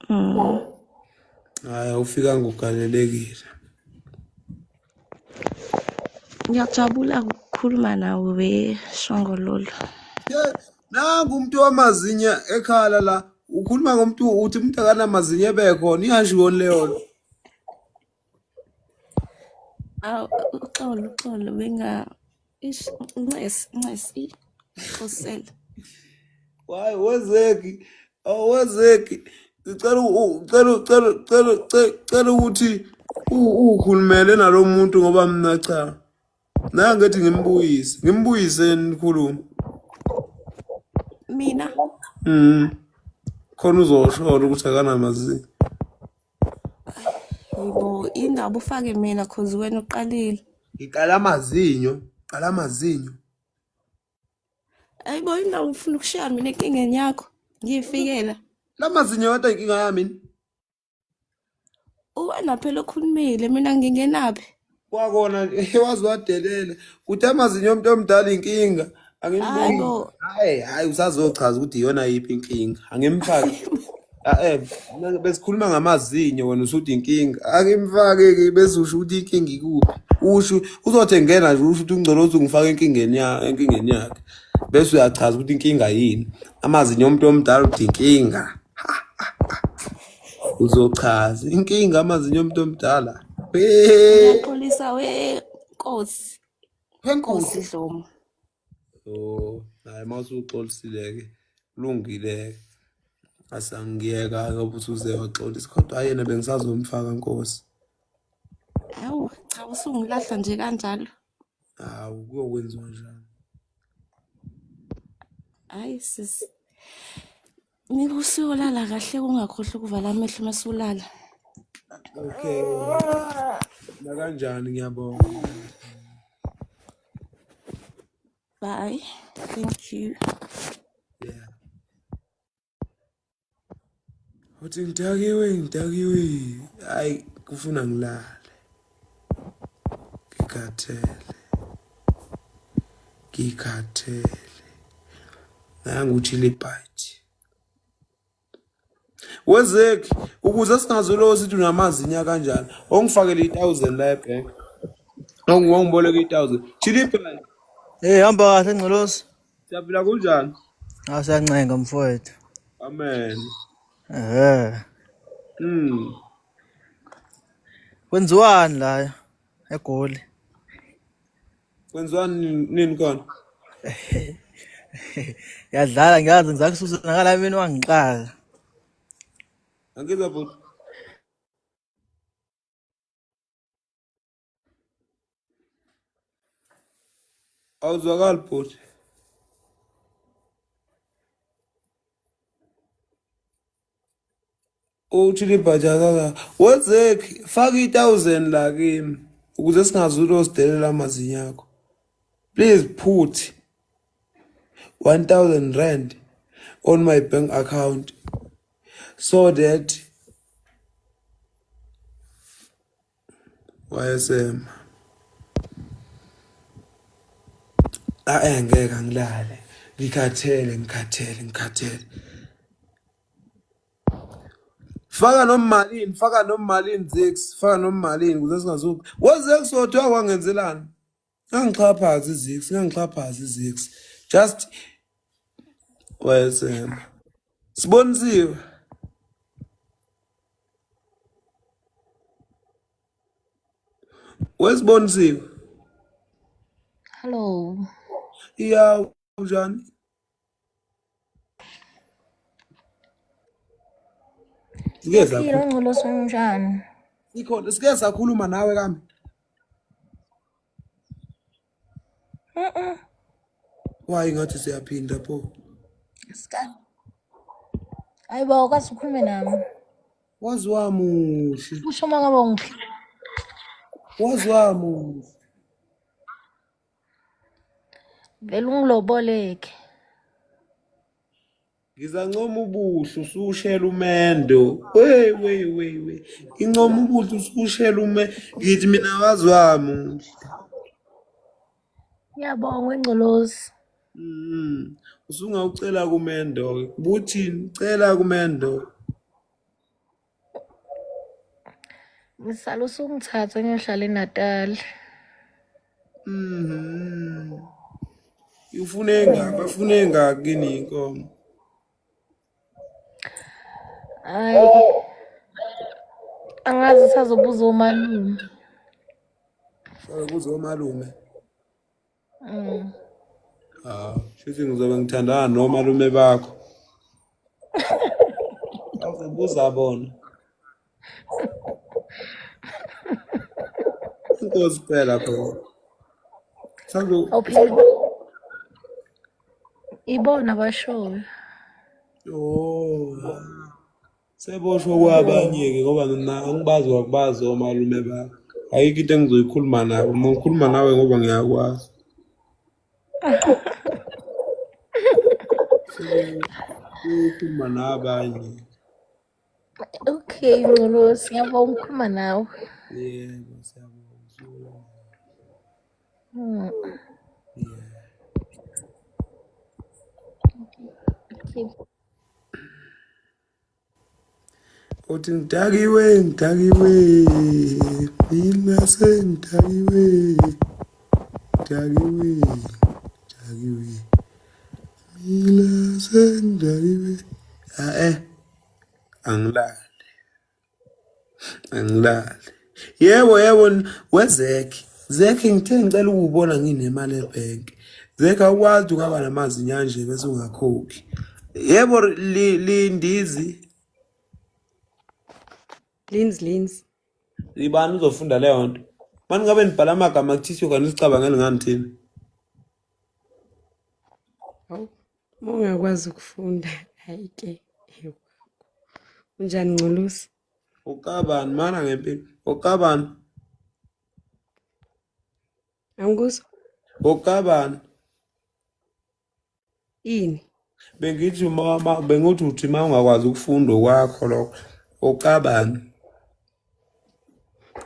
Hayi, awufikanga ugalelekile. Ngiyajabula ukukhuluma nawe we Shongololo. Nangu umuntu wamazinyo ekhala la. Ukhuluma ngomuntu uthi umuntu akanamazinyo ebekhona, iyashiwo leyo nto. Awu, uxolo, uxolo, benga ish, ncesi, ncesi, xosela. Why wezeki? Oh wezeki. Ngicela cela cela cela cela ukuthi ukhulumele nalomuntu ngoba mina cha. Naye ngithi ngimbuyise. Ngimbuyise nikhulume. Mina Khona uzosho ukuthi akanamazinyo. Yibo indaba ufake mina cause wena uqalile. Ngiqala amazinyo, qala amazinyo. Ayibo indaba ufuna ukushiya mina enkingeni yakho. Ngiyifikela. La mazinyo kodwa inkinga yami yini? Uwena phela okhulumile mina ngingenaphi? Kwakona waze wadelela. Uthi amazinyo omuntu omdala inkinga. Angimbuki. Hayibo. Hayi hayi usazochaza ukuthi iyona yiphi inkinga. Angimfaki. Eh besikhuluma ngamazinyo wena usuthi inkinga. Angimfake ke bese usho ukuthi inkinga ikuphi. Usho uzothi engena nje usho ukuthi ungcono uthi ungifaka enkingeni ya enkingeni yakhe. Bese uyachaza ukuthi inkinga yini. Amazinyo omuntu omdala uthi inkinga. Uzochaza inkinga amazinyo omuntu omdala. We Ngiyaxolisa we Nkosi. Nkosi Nkosi Dlomo. Oh, hayi mawusuxolisile ke kulungile ke. Asangiyeka ke ubusuze waxolisa kodwa yena bengisazomfaka Nkosi. Hawu cha usungilahla nje kanjalo. Hawu kuyokwenziwa njani? Hayi sis. Nika usuyolala kahle ungakhohlwa ukuvala amehlo masulala. Okay. Nakanjani ngiyabonga. Bye. Thank you. Yeah. Uthi ngidakiwe ngidakiwe. Hayi kufuna ngilale. Ngikhathele. Ngikhathele. Nangu uchili bite. Wezeki ukuze singazulo sithi unamazinya kanjani. Ongifakele i1000 la ebank. Ongiboleka i1000. Chili bite. Hey, hamba kahle Ngcolosi. Siyaphila kunjani? Ah, siyancenga mfowethu. Amen. Ehhe. Kwenziwani la eGoli? Kwenziwani nini khona? Yadlala ngiyazi ngizakususa nakala mina wangixaka. Angizwa bhuti. Awuzwakali bhuti. Uthi libhajaka wezeki faka i1000 la kimi ukuze singazulo sidelela amazinyo akho. Please put 1000 rand on my bank account so that wayesema ah ngeke angilale ngikhathele ngikhathele ngikhathele. Faka noma malini, faka noma malini Zix, faka noma malini ukuze singazuki. WeZix wodwa wangenzelani? Ngangixhaphaza iZix, ngangixhaphaza iZix. Just wayesema. Sibonisiwe. Wesibonisiwe. Hello. Iya unjani? Sike Ngiyaphila sakhuluma. ungcolosi unjani? Sikhona sike sakhuluma nawe kambe. Mhm. Why ngathi siyaphinda pho? Ska. Hayibo ukwazi ukhulume nami. Wazi wamuhle. Usho uma ngabe ungiphila. Wazi wamuhle. Vele ungiloboleke. Ngizancoma ubuhle usushela umendo. Wey wey wey wey. Incoma ubuhle usushela ume. Ngithi mina wazi wamuhle. Ngiyabonga ingcolosi. Usungawucela kumendo ke. Buthini cela kumendo. Ngisala usungithatha ngiyohlala eNatal. Ufuna engaki? Bafuna engaki kini inkomo? Hayi. Angazi usazobuza omalume. Sazobuza omalume. Ah, shuthi ngizobe ngithandana nomalume bakho. Ubuza bona. Inkosi phela khona. Thando Awuphela ibona abashoyo. oh. Seboshwe kwabanye-ke ngoba mina angibazi kwakubazi omalume bakho. Ayikho into engizoyikhuluma nawe. Uma ngikhuluma nawe ngoba ngiyakwazi. Ukhuluma nabanye. Okay, Ngcolosi, ngiyabonga ukukhuluma nawe. Yebo, siyabonga. Yeah. Okay. Uthi ngidakiwe, ngidakiwe, mina sengidakiwe, dakiwe, dakiwe, mina sengidakiwe. Ah eh, angilali, angilali. Yebo, yebo, wezekhe. Zekhe ngithe ngicela ukubona nginemali ebhenki. Zekhe awukwazi ungaba namazinya nje bese ungakhokhi. Yebo, lindizi. Linz, Linz. Ibani uzofunda leyo nto. Mani ngabe nibhala amagama kuthiswe kanti sicabangeli ngani thina? Hawu, uma ungakwazi ukufunda, hayi ke. Unjani Ngcolosi? Ukabani mana ngempilo? Ukabani? Angikuzwa? Ukabani? Ini? Bengithi mama bengithi uthi uma ungakwazi ukufunda okwakho lokho. Ukabani?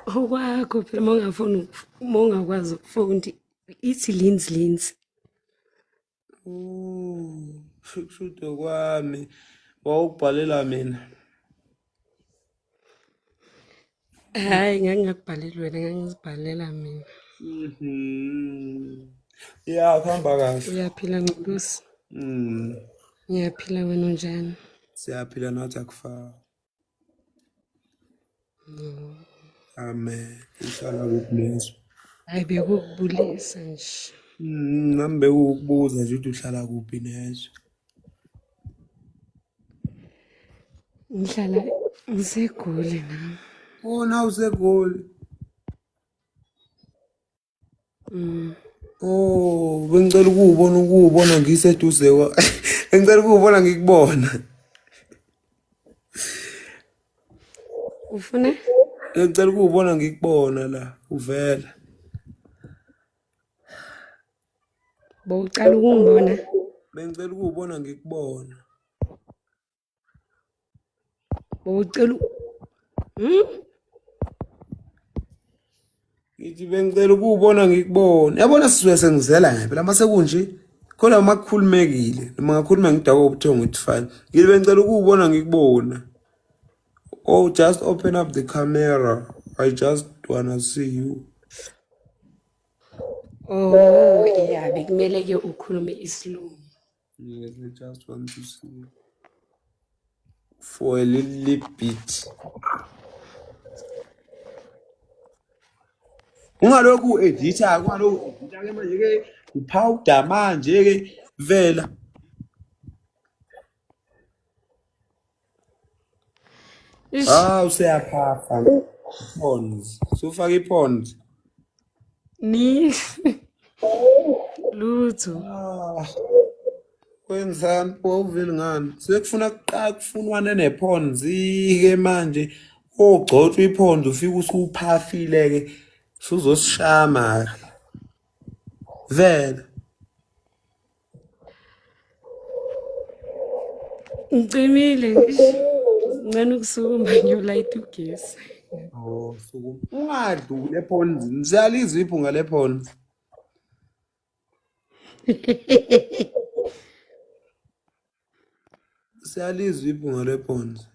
Okwakho phela uma ungafuni uma ungakwazi ukufunda ithi Linz, Linz. Oh, kushude kwami. Wawukubhalela mina. Hhayi, ngangingakubhaleli wena, ngangizibhalela mina. Ya, kuhamba kahle. Uyaphila Ngcolosi? Ngiyaphila, wena unjani? Siyaphila nathi akufani. Amen. Uhlala kuphi nezwe? Hhayi, bekukubulisa nje. Nami bekukubuza nje ukuthi uhlala kuphi nezwe. Ngihlala ngiseGoli nami. Oh, nawe useGoli. Oh, bengicela ukuwubona ukuwubona ngiseduze kwa. Bengicela ukuwubona ngikubona. Ufuna? Bengicela ukuwubona ngikubona la uvela. Bowucala ukungibona? Bengicela ukuwubona ngikubona. Bowucela? Ngithi bengicela ukuwubona ngikubona. Yabona sizwe sengizela ngempela mase kunje. Khona uma kukhulumekile noma ngakhuluma ngidakwa ubuthongo it's fine. Ngithi bengicela ukuwubona ngikubona. Oh, just open up the camera. I just wanna see you. Oh, yeah, bekumele ke ukhulume isiLungu. Yes, I just want to see you. For a little bit. Ungalokhu u-editha, ungalokhu u-editha ke manje ke uphawuda manje ke vela. Ish. Ah, useyaphafa. Pons. Sufaka i-pons. Ni lutho. Ah, wenzani? Wawuveli ngani? Sekufuna kuqala kufunwane nephons ke manje. Ogcotshwa iphons ufike usuphafile ke. Suzosishama ke. Vele. Ngicimile. Ish. Ngicela ukusukuma ngiyolayita ugesi. Oh, sukuma. Ungadluli ephonzini. Siyalizwa iphunga lephonzi. Siyalizwa iphunga lephonzi.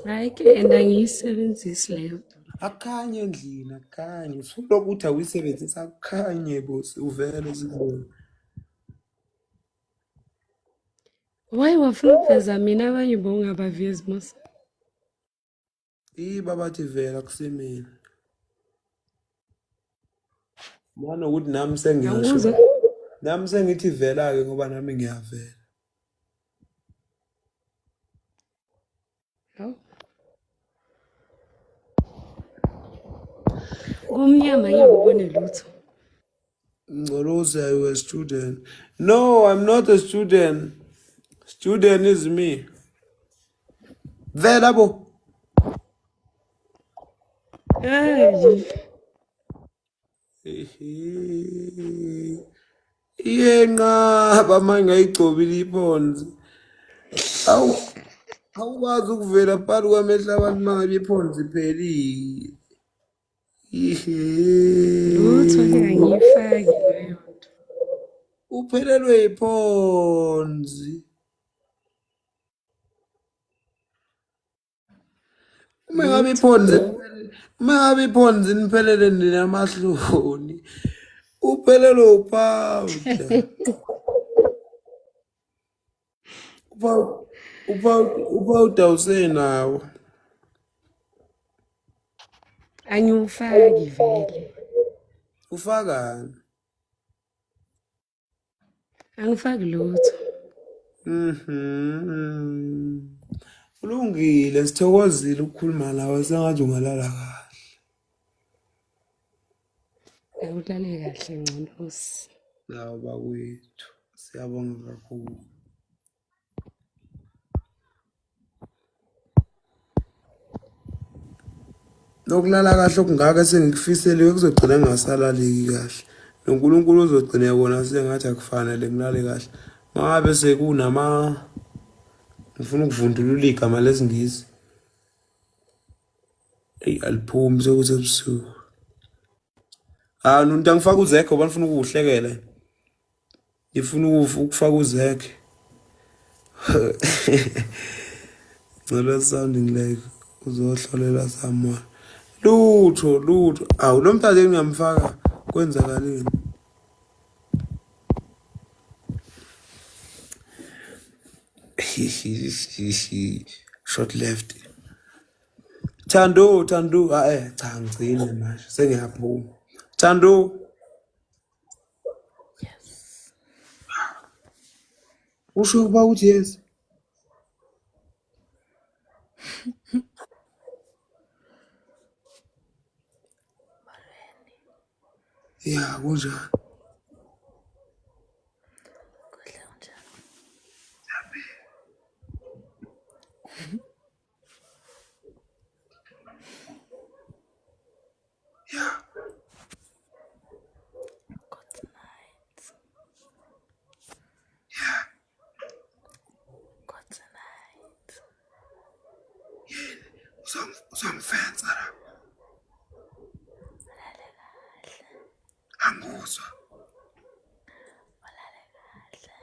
Hayi ke and angiyisebenzisi leyo. Akukhanye endlini, akukhanye. Usulokhu uthi awuyisebenzisi akukhanye bosi, uvele sikubone. Why wafuna ukuveza mina abanye bowungabavezi mos? Iba bathi vela kusemina. Nanokuthi nami sengiyasho. Angikuzwa? Nami sengithi vela-ke ngoba nami ngiyavela. Hawu. Kumnyama ngeke ubone lutho. Ngcolosi, are you a student? No, I'm not a student. Student is me. Vela bo. Hayi. Iyenqaba uma ngayigcobile iphonzi. Awu, awukwazi ukuvela phakathi kwamehlo abantu uma ngabe iphonzi iphelile. Lutho ke angiyifaki leyo nto. Uphelelwe iphonzi. Uma ngabe iphonzi uma ngabe iphonzi niphelele nina amahloni. Uphelelwe upowder. Upowder usenawo. Angiwufaki vele. Ufakani? Angifaki lutho. Kulungile, sithokozile ukukhuluma nawe sengathi ungalala kahle. Awulale kahle Ngcolosi. Nawe bakwethu, siyabonga kakhulu. Lokulala kahle okungaka esengikufiseliwe kuzogcina ngingasalaleki kahle. NoNkulunkulu uzogcina ebona sengathi akufanele ngilale kahle. Mangabe sekunama ngifuna ukuvundulula igama lesiNgisi. Eyi aliphumi sekusebusuku. Ah nonto angifaka uzekho ngoba ngifuna ukuwuhlekela. Ngifuna ukufaka uzekhe. Ngicela sounding like uzohlolela someone. Lutho lutho. Awu lo mntaze ngiyamfaka kwenzakaleni? Short left. Thando, Thando, ah eh cha ngigcine manje sengiyaphuma. Thando. Yes. Usho ukuba uthi yes. Ya kunjani? Kuhle kunjani? Ya. Good night. Ya. Good night. Yini? Uzongifensa la. Ulale kahle. Angikuzwa. Ulale kahle.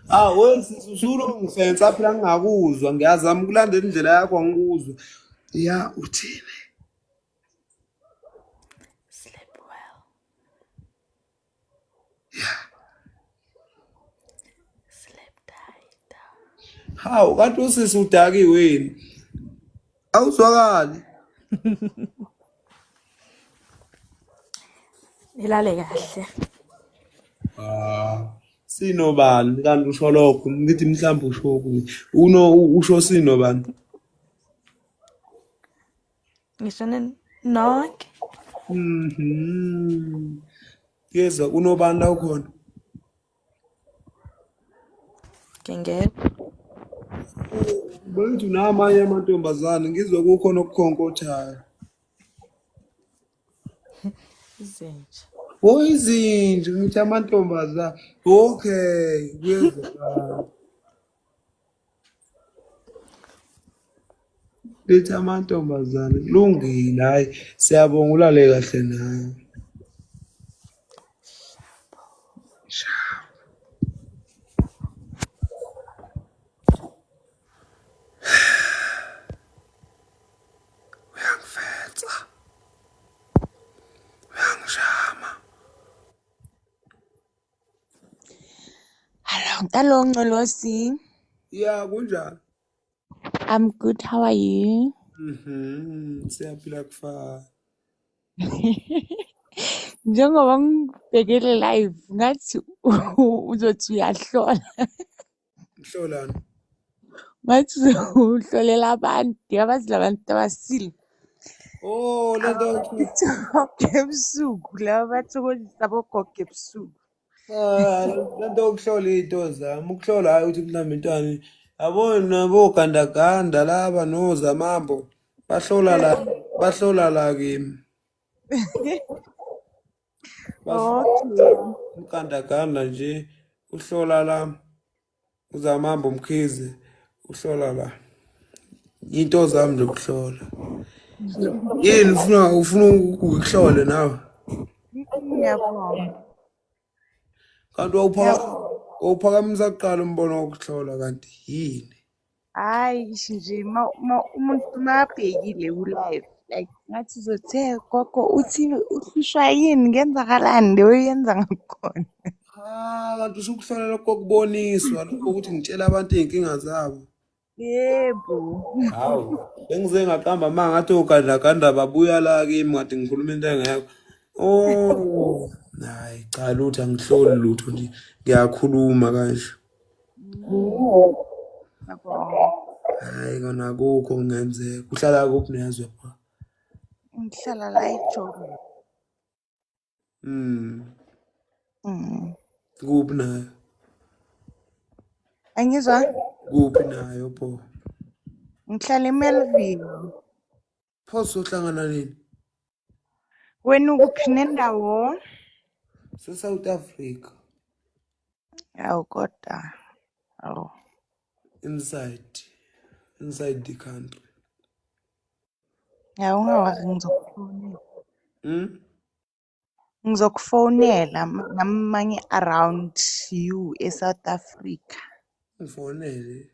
Ah, wena sisi usulongifensa phela ngingakuzwa. Ngiyazama ukulandela indlela yakho angikuzwa. Ya, uthini? Sleep well. Yeah. Sleep tight. Hawu, kanti usisi udakiwe yini? Awuzwakali. Nilale kahle. Ah, sinobani kanti usho lokho ngithi mhlawumbe usho okunye. Uno usho sinobani? Ngisho nonke. Yeza unobani la ukhona? Ngingedwa. Bengithi unamanye amantombazane ngizwe kukhona okukhonkothayo. Izinja. Oh izinja ngithi amantombazane. Okay, kuyezwakala. Lithi amantombazane kulungile hayi siyabonga ulale kahle nawe. Uyangifetsa. Uyangishama. Hello, hello, Ngcolosi. Ya kunjani? I'm good. How are you? Siyaphila kufa. Njengoba ngibhekele live ngathi uzothi uyahlola. Ngihlolani? Ngathi uhlolela abantu, yabazi labantu abasile. Oh, le nto Gogo ebusuku laba bathokozisa bogogo ebusuku. Ah, le nto yokuhlola iy'nto zami, ukuhlola hhayi ukuthi mhlawumbe intwani. Yabona bogandaganda laba nozamambo bahlola la, bahlola la kimi. Okay. Ugandaganda nje uhlola la uZamambo Mkhize uhlola la into zami nje ukuhlola. Yini ufuna ukuhlole nawe? Ngiyabonga. Kanti wawuphakamisa kuqala umbono wokuhlola kanti yini? Hhayi ngisho nje umuntu makabhekile ku-live like ngathi uzothi "Hey, gogo uthi uhlushwa yini kuyenzakalani le oyenza ngakhona. Ah, kanti usukuhlola lokho kokuboniswa lokho ukuthi ngitshela abantu iy'nkinga zabo. Yebo. Hawu, bengize ngaqamba amanga ngathi ogandaganda babuya la kimi ngathi ngikhuluma into engekho. Oh, hayi cha lutho angihloli lutho nje ngiyakhuluma kanje. Ngiyabonga. Hayi kona akukho kungenzeka. Uhlala kuphi nezwe pho? Ngihlala la eJoburg. Kuphi nayo? Angizwa? Kuphi nayo pho? Ngihlala eMelville. Pho sohlangana nini? Wena ukuphi nendawo? Se-South Africa. Awu kodwa. Awu. Inside. Inside the country. Awu ungawari ngizokufonela. Ngizokufonela namanye around you eSouth Africa. Ungifonele.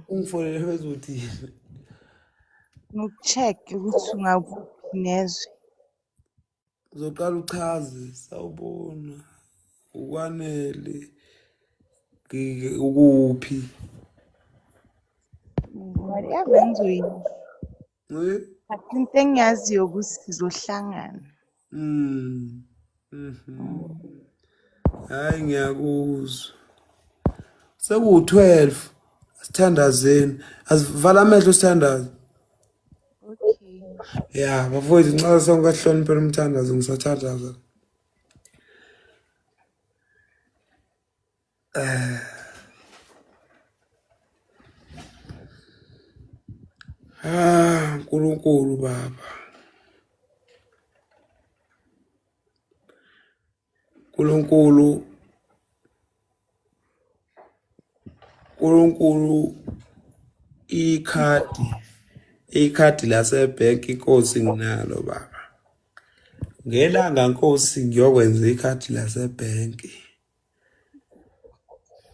Ungifonele bezothini? Ngikucheck ukuthi ungakuphi nezwe. Uzoqala uchaze sawubona ukwanele ukuphi? Whatever ngizoyisho. But into engiyaziyo ukuthi sizohlangana. Hayi ngiyakuzwa. Sekuwu-12 asithandazeni. Asivala amehlo sithandaze. Okay. Ya, bafowethu nxa sonke sihloniphele umthandazo ngisathandaza. Ah, uNkulunkulu baba. uNkulunkulu uNkulunkulu ikhadi lasebhenki inkosi nginalo baba. Ngelanga nkosi ngiyokwenza ikhadi lasebhenki.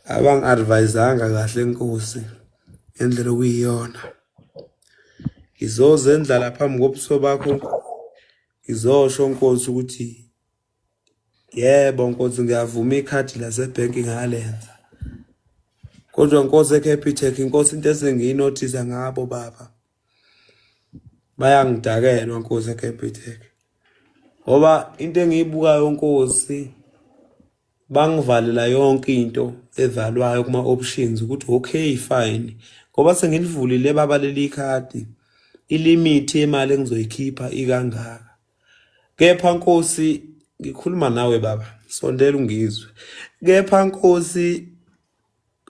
Abangi-advise-anga kahle nkosi ngendlela okuyiyona. Ngizozendlala phambi kobuso bakho, ngizosho nkosi ukuthi yebo nkosi ngiyavuma ikhadi lasebhenki ngalenza. Kodwa nkosi eCapitec inkosi into esengiyinothisa ngabo baba. Bayangidakelwa nkosi eCapitec. Ngoba into engiyibukayo nkosi bangivalela yonke into evalwayo kuma options ukuthi okay fine ngoba sengilivulile baba leli khadi ilimit yemali engizoyikhipha ikangaka. Kepha nkosi ngikhuluma nawe baba sondela ungizwe. Kepha nkosi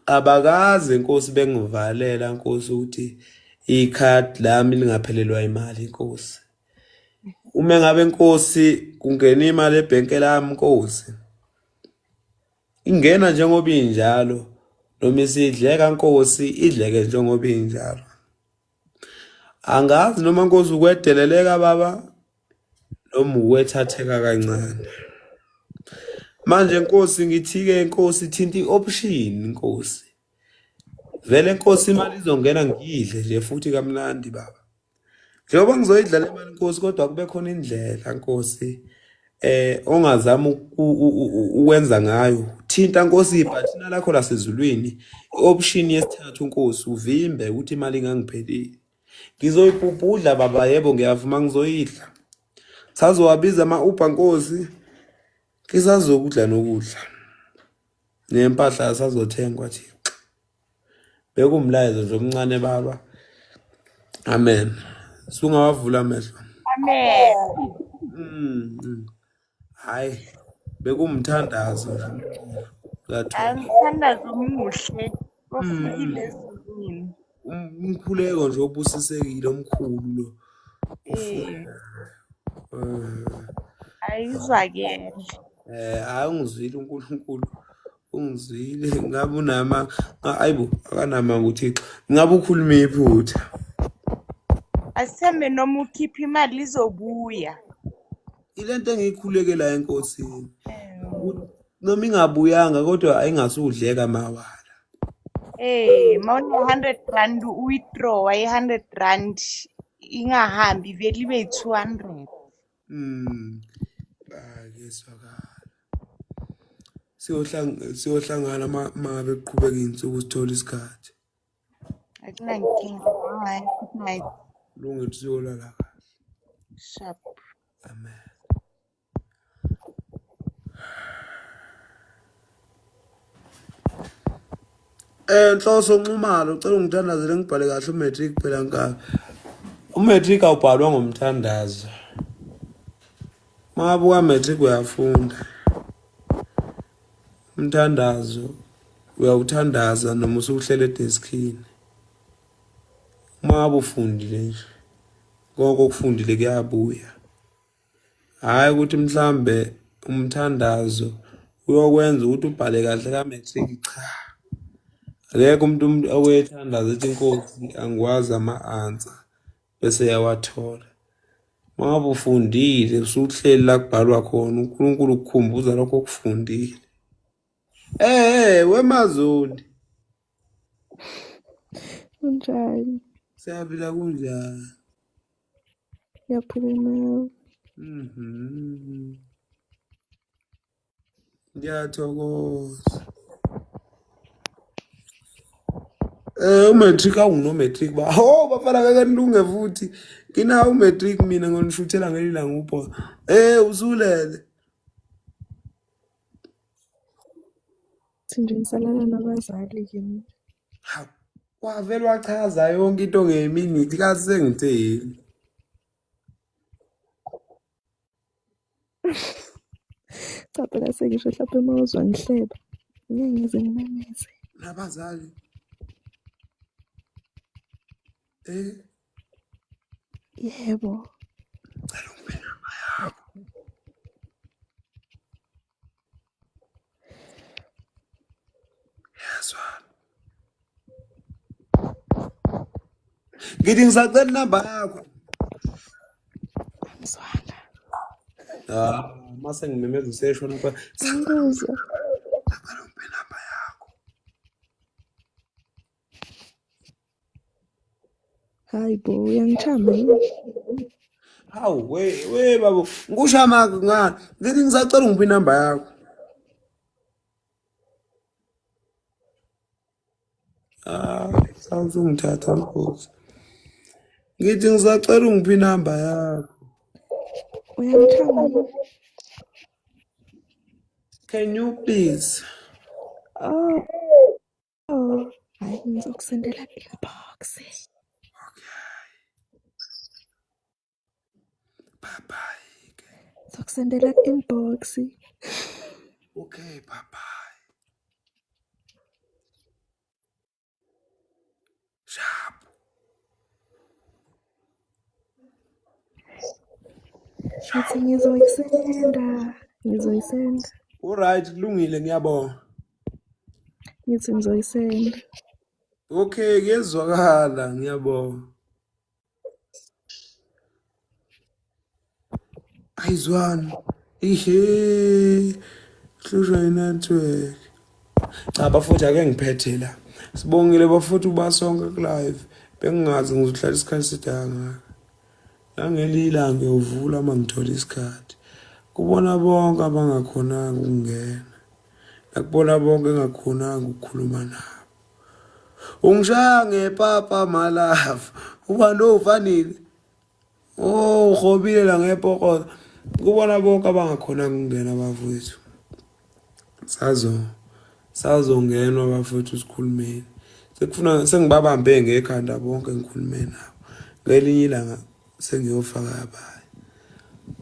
abakaze nkosi bengivalela nkosi ukuthi ikhadi lami lingaphelelwa imali nkosi. Uma ngabe nkosi kungena imali ebhenki lami nkosi ingena njengoba injalo noma isidleka nkosi idleke njengoba injalo. Angazi noma nkosi ukwedeleleka baba noma ukwethatheka kancane. Manje nkosi ngithi-ke nkosi thinta i-option nkosi. Vele nkosi imali izongena ngiyidle nje futhi kamnandi baba. Njengoba ngizoyidla le mali nkosi kodwa kube khona indlela nkosi ongazama ukwenza ngayo. Thinta nkosi ibhathina lakho lasezulwini, i-option yesithathu nkosi uvimbe ukuthi imali ingangipheleli. Ngizoyibhubhudla baba yebo ngiyavuma ngizoyidla. Sazowabiza ama-Uber Nkosi. Ngisazokudla nokudla. Nempahla sazothengwa Thixo. Bekumlayezo nje omncane baba. Amen. Sungawavula amehlo. Amen. Hayi bekumthandazo nje omkhulu kaThoko. Angithandazo omuhle ofikile ezulwini. Umkhuleko nje obusisekile omkhulu lo. Eh, Eh, ayizwakele. Hayi ungizwile uNkulunkulu. Ungizwile ngabe unama ayibo akanamanga uThixo. Ngabe ukhuluma iphutha. Asithembe noma ukhipha imali izobuya. Ilento engiyikhulekelayo enkosini. Ukuthi noma ingabuyanga kodwa ayingasudleka mawala. Eh, mawune 100 rand uwithdraw i-100 rand ingahambi vele ibe yi-200. Ake zwakala. Siyohlangana mangabe kuqhubeka iy'nsuku sithola isikhathi. Akunankinga. Bye. Good night. Kulungile siyolala kahle. Sharp. Amen. Nhloso Nxumalo ucela ungithandazele ngibhale kahle umatric phela nkabi. Umatric awubhalwa ngomthandazo. Mangabe uka-matric uyafunda. Umthandazo uyawuthandaza noma usuhlele edeskini. Uma ngabe ufundile nje konke okufundile kuyabuya. Hhayi ukuthi mhlambe umthandazo uyokwenza ukuthi ubhale kahle ka-matric cha. Akekho umuntu okuyethandaza ethi inkosi angikwazi ama-answer bese eyawathola. Uma ngabe ufundile usuhleli la kubhalwa khona uNkulunkulu ukukhumbuza lokho okufundile. Wemazondi. Kunjani? Siyaphila kunjani? Ngiyaphila nawe. Ngiyathokoza. Umatric awuno-matric ba. Oh bafana ngeke nilunge futhi. Nginawo umatric mina ngonishuthela ngelilanga upho. Usulele. Thi nje ngisalala nabazali-ke mina. Hawu, wavele wachaza yonke into ngeminithi kazi sengithe yini. Cha phela sengisho hlampe uma uzwa ngihleba ngeke ngize ngimemeze. Nabazali. Yebo. Cela ungiphe inamba yakho. Yezwa. Ngithi ngisacela inamba yakho. Angizwanga. Ah, mase ngimemeza useshona pha. Angikuzwa. Sacela ungiphe inamba yakho. Hayi bo, uyangithamba yini? Hawu we we babo, ngikusho amanga ngani? Ngithi ngisacela ungiphe inamba yakho. Ah, sawuzungithatha mkhosi. Ngithi ngisacela ungiphe inamba yakho. Uyangithamba yini? Can you please? Oh, hayi ngizokusendela inbox. Bye bye. Ngizokusendela inbox. Okay, bye bye. Sharp. Ngithi ngizoyisenda. Ngizoyisenda. Alright, kulungile ngiyabonga. Ngithi ngizoyisenda. Okay, kuyezwakala ngiyabonga. Ayizwani. Ihe. Hlushwa i-network. Cha bafowethu ake ngiphethe la. Sibongile bafowethu uba sonke ku live. Bengingazi ngizohlala isikhathi eside kangaka. Nangelinye ilanga ngiyovula uma ngithola isikhathi. Kubona bonke abangakhonanga ukungena. Nakubona bonke engakhonanga ukukhuluma nabo. Ungishaya ngepapa malava. Uba lo ufanile. Oh, ughobile la ngepokotho. Kubona bonke abangakhonanga ukungena bafowethu. Sazo sazongenwa bafowethu sikhulumeni. Sekufuna sengibabambe ngekhanda bonke ngikhulume nabo. Ngelinye ilanga sengiyofaka abanye.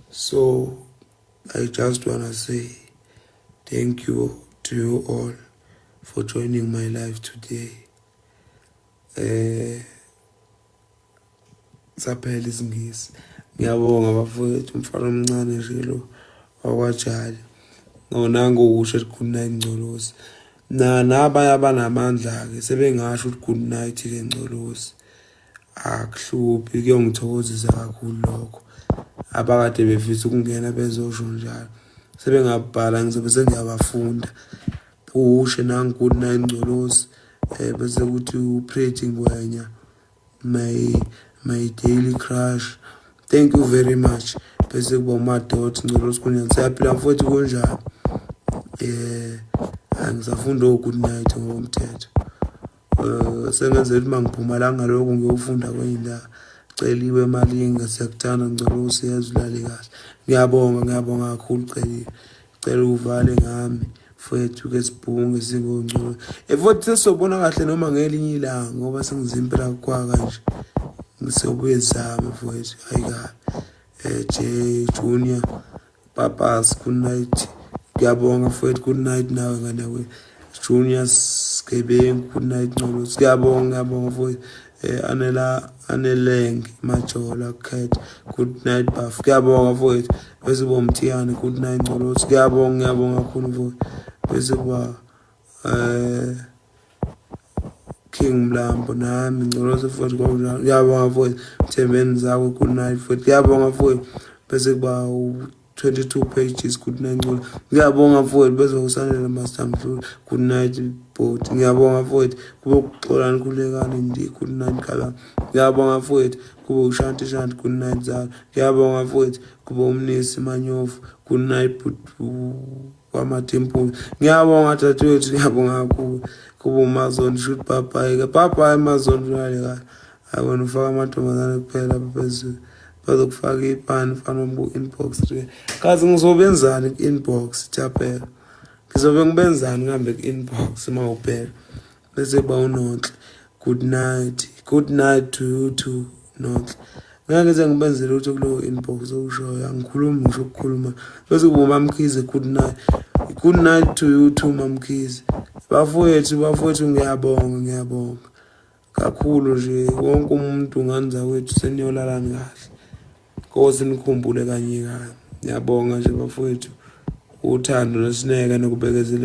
So I just wanna say thank you to you all for joining my life today. Saphela isingisi. Ngiyabonga bafowethu umfana omncane nje lo wakwaJali. Nonangu usho ukuthi good night Ngcolosi. Na nabanye abanamandla ke sebengasho ukuthi good night ke Ngcolosi. Akuhluphi kuyongithokozisa kakhulu lokho. Abakade befisa ukungena bezosho njalo. Sebengabhala ngizobe sengiyabafunda. Ushe nangu good night Ngcolosi. Bese kuthi uPretty Ngwenya my daily crush. Thank you very much. Bese kuba uMadot Ngcolosi kunjani? Siyaphila mfowethu kunjani? Angisafunda o good night ngokomthetho. Sengenzela ukuthi mangiphuma la ngalokho ngiyofunda kwenye indawo. Celiwe Malinga siyakuthanda Ngcolosi yazi ulale kahle. Ngiyabonga ngiyabonga kakhulu Celiwe. Cela uvale ngami mfowethu ke sibhunge singongcono. Mfowethu sesobona kahle noma ngelinye ilanga ngoba sengizimpela kwa kanje. Ngisobuye zame mfowethu hayi kabi. J Junior Papas good night. Ngiyabonga mfowethu good night nawe ngane we. Junior Sgebengu good night Ngcolosi. Ngiyabonga ngiyabonga mfowethu. Anela Aneleng Majola Cat good night Buff. Ngiyabonga mfowethu. Bese kuba uMthiyane good night Ngcolosi. Ngiyabonga ngiyabonga kakhulu mfowethu. Bese kuba King Mlambo nami Ngcolosi futhi kwakunjalo. Ngiyabonga mfowethu. Mthembeni zakho good night futhi. Ngiyabonga mfowethu. Bese kuba u-22 pages good night Ngcolosi. Ngiyabonga mfowethu. Bese usanele Master Mdluli good night bhuti. Ngiyabonga mfowethu. Kube ukuxolani khulekani ndi good night kala. Ngiyabonga mfowethu. Kube ushanti shanti good night zalo. Ngiyabonga mfowethu. Kube umnisi Manyovu good night bhuti kwamathempuli. Ngiyabonga dadewethu ngiyabonga kakhulu. Kube uMazon shoot bye bye ke bye bye Mazon ulale kahle. Hayi wena ufaka amantombazane kuphela lapha phezulu. Bazokufaka ipani mfana wami ku-inbox. Kazi ngizobenzani ku-inbox Thapelo. Ngizobe ngibenzani kambe ku-inbox uma ubheka. Bese kuba uNonhle. Good night. Good night to you too Nonhle. Ngeke ngize ngibenzele lutho kulowo inbox okushoyo angikhulumi ngisho ukukhuluma. Bese kuba uMamkhize good night. Good night to you too Mamkhize. Bafowethu bafowethu ngiyabonga ngiyabonga. Kakhulu nje wonke umuntu ngane zakwethu seniyolalani kahle. Nkosi nikhumbule kanye kanye. Ngiyabonga nje bafowethu uthando nesineke nokubekezelela.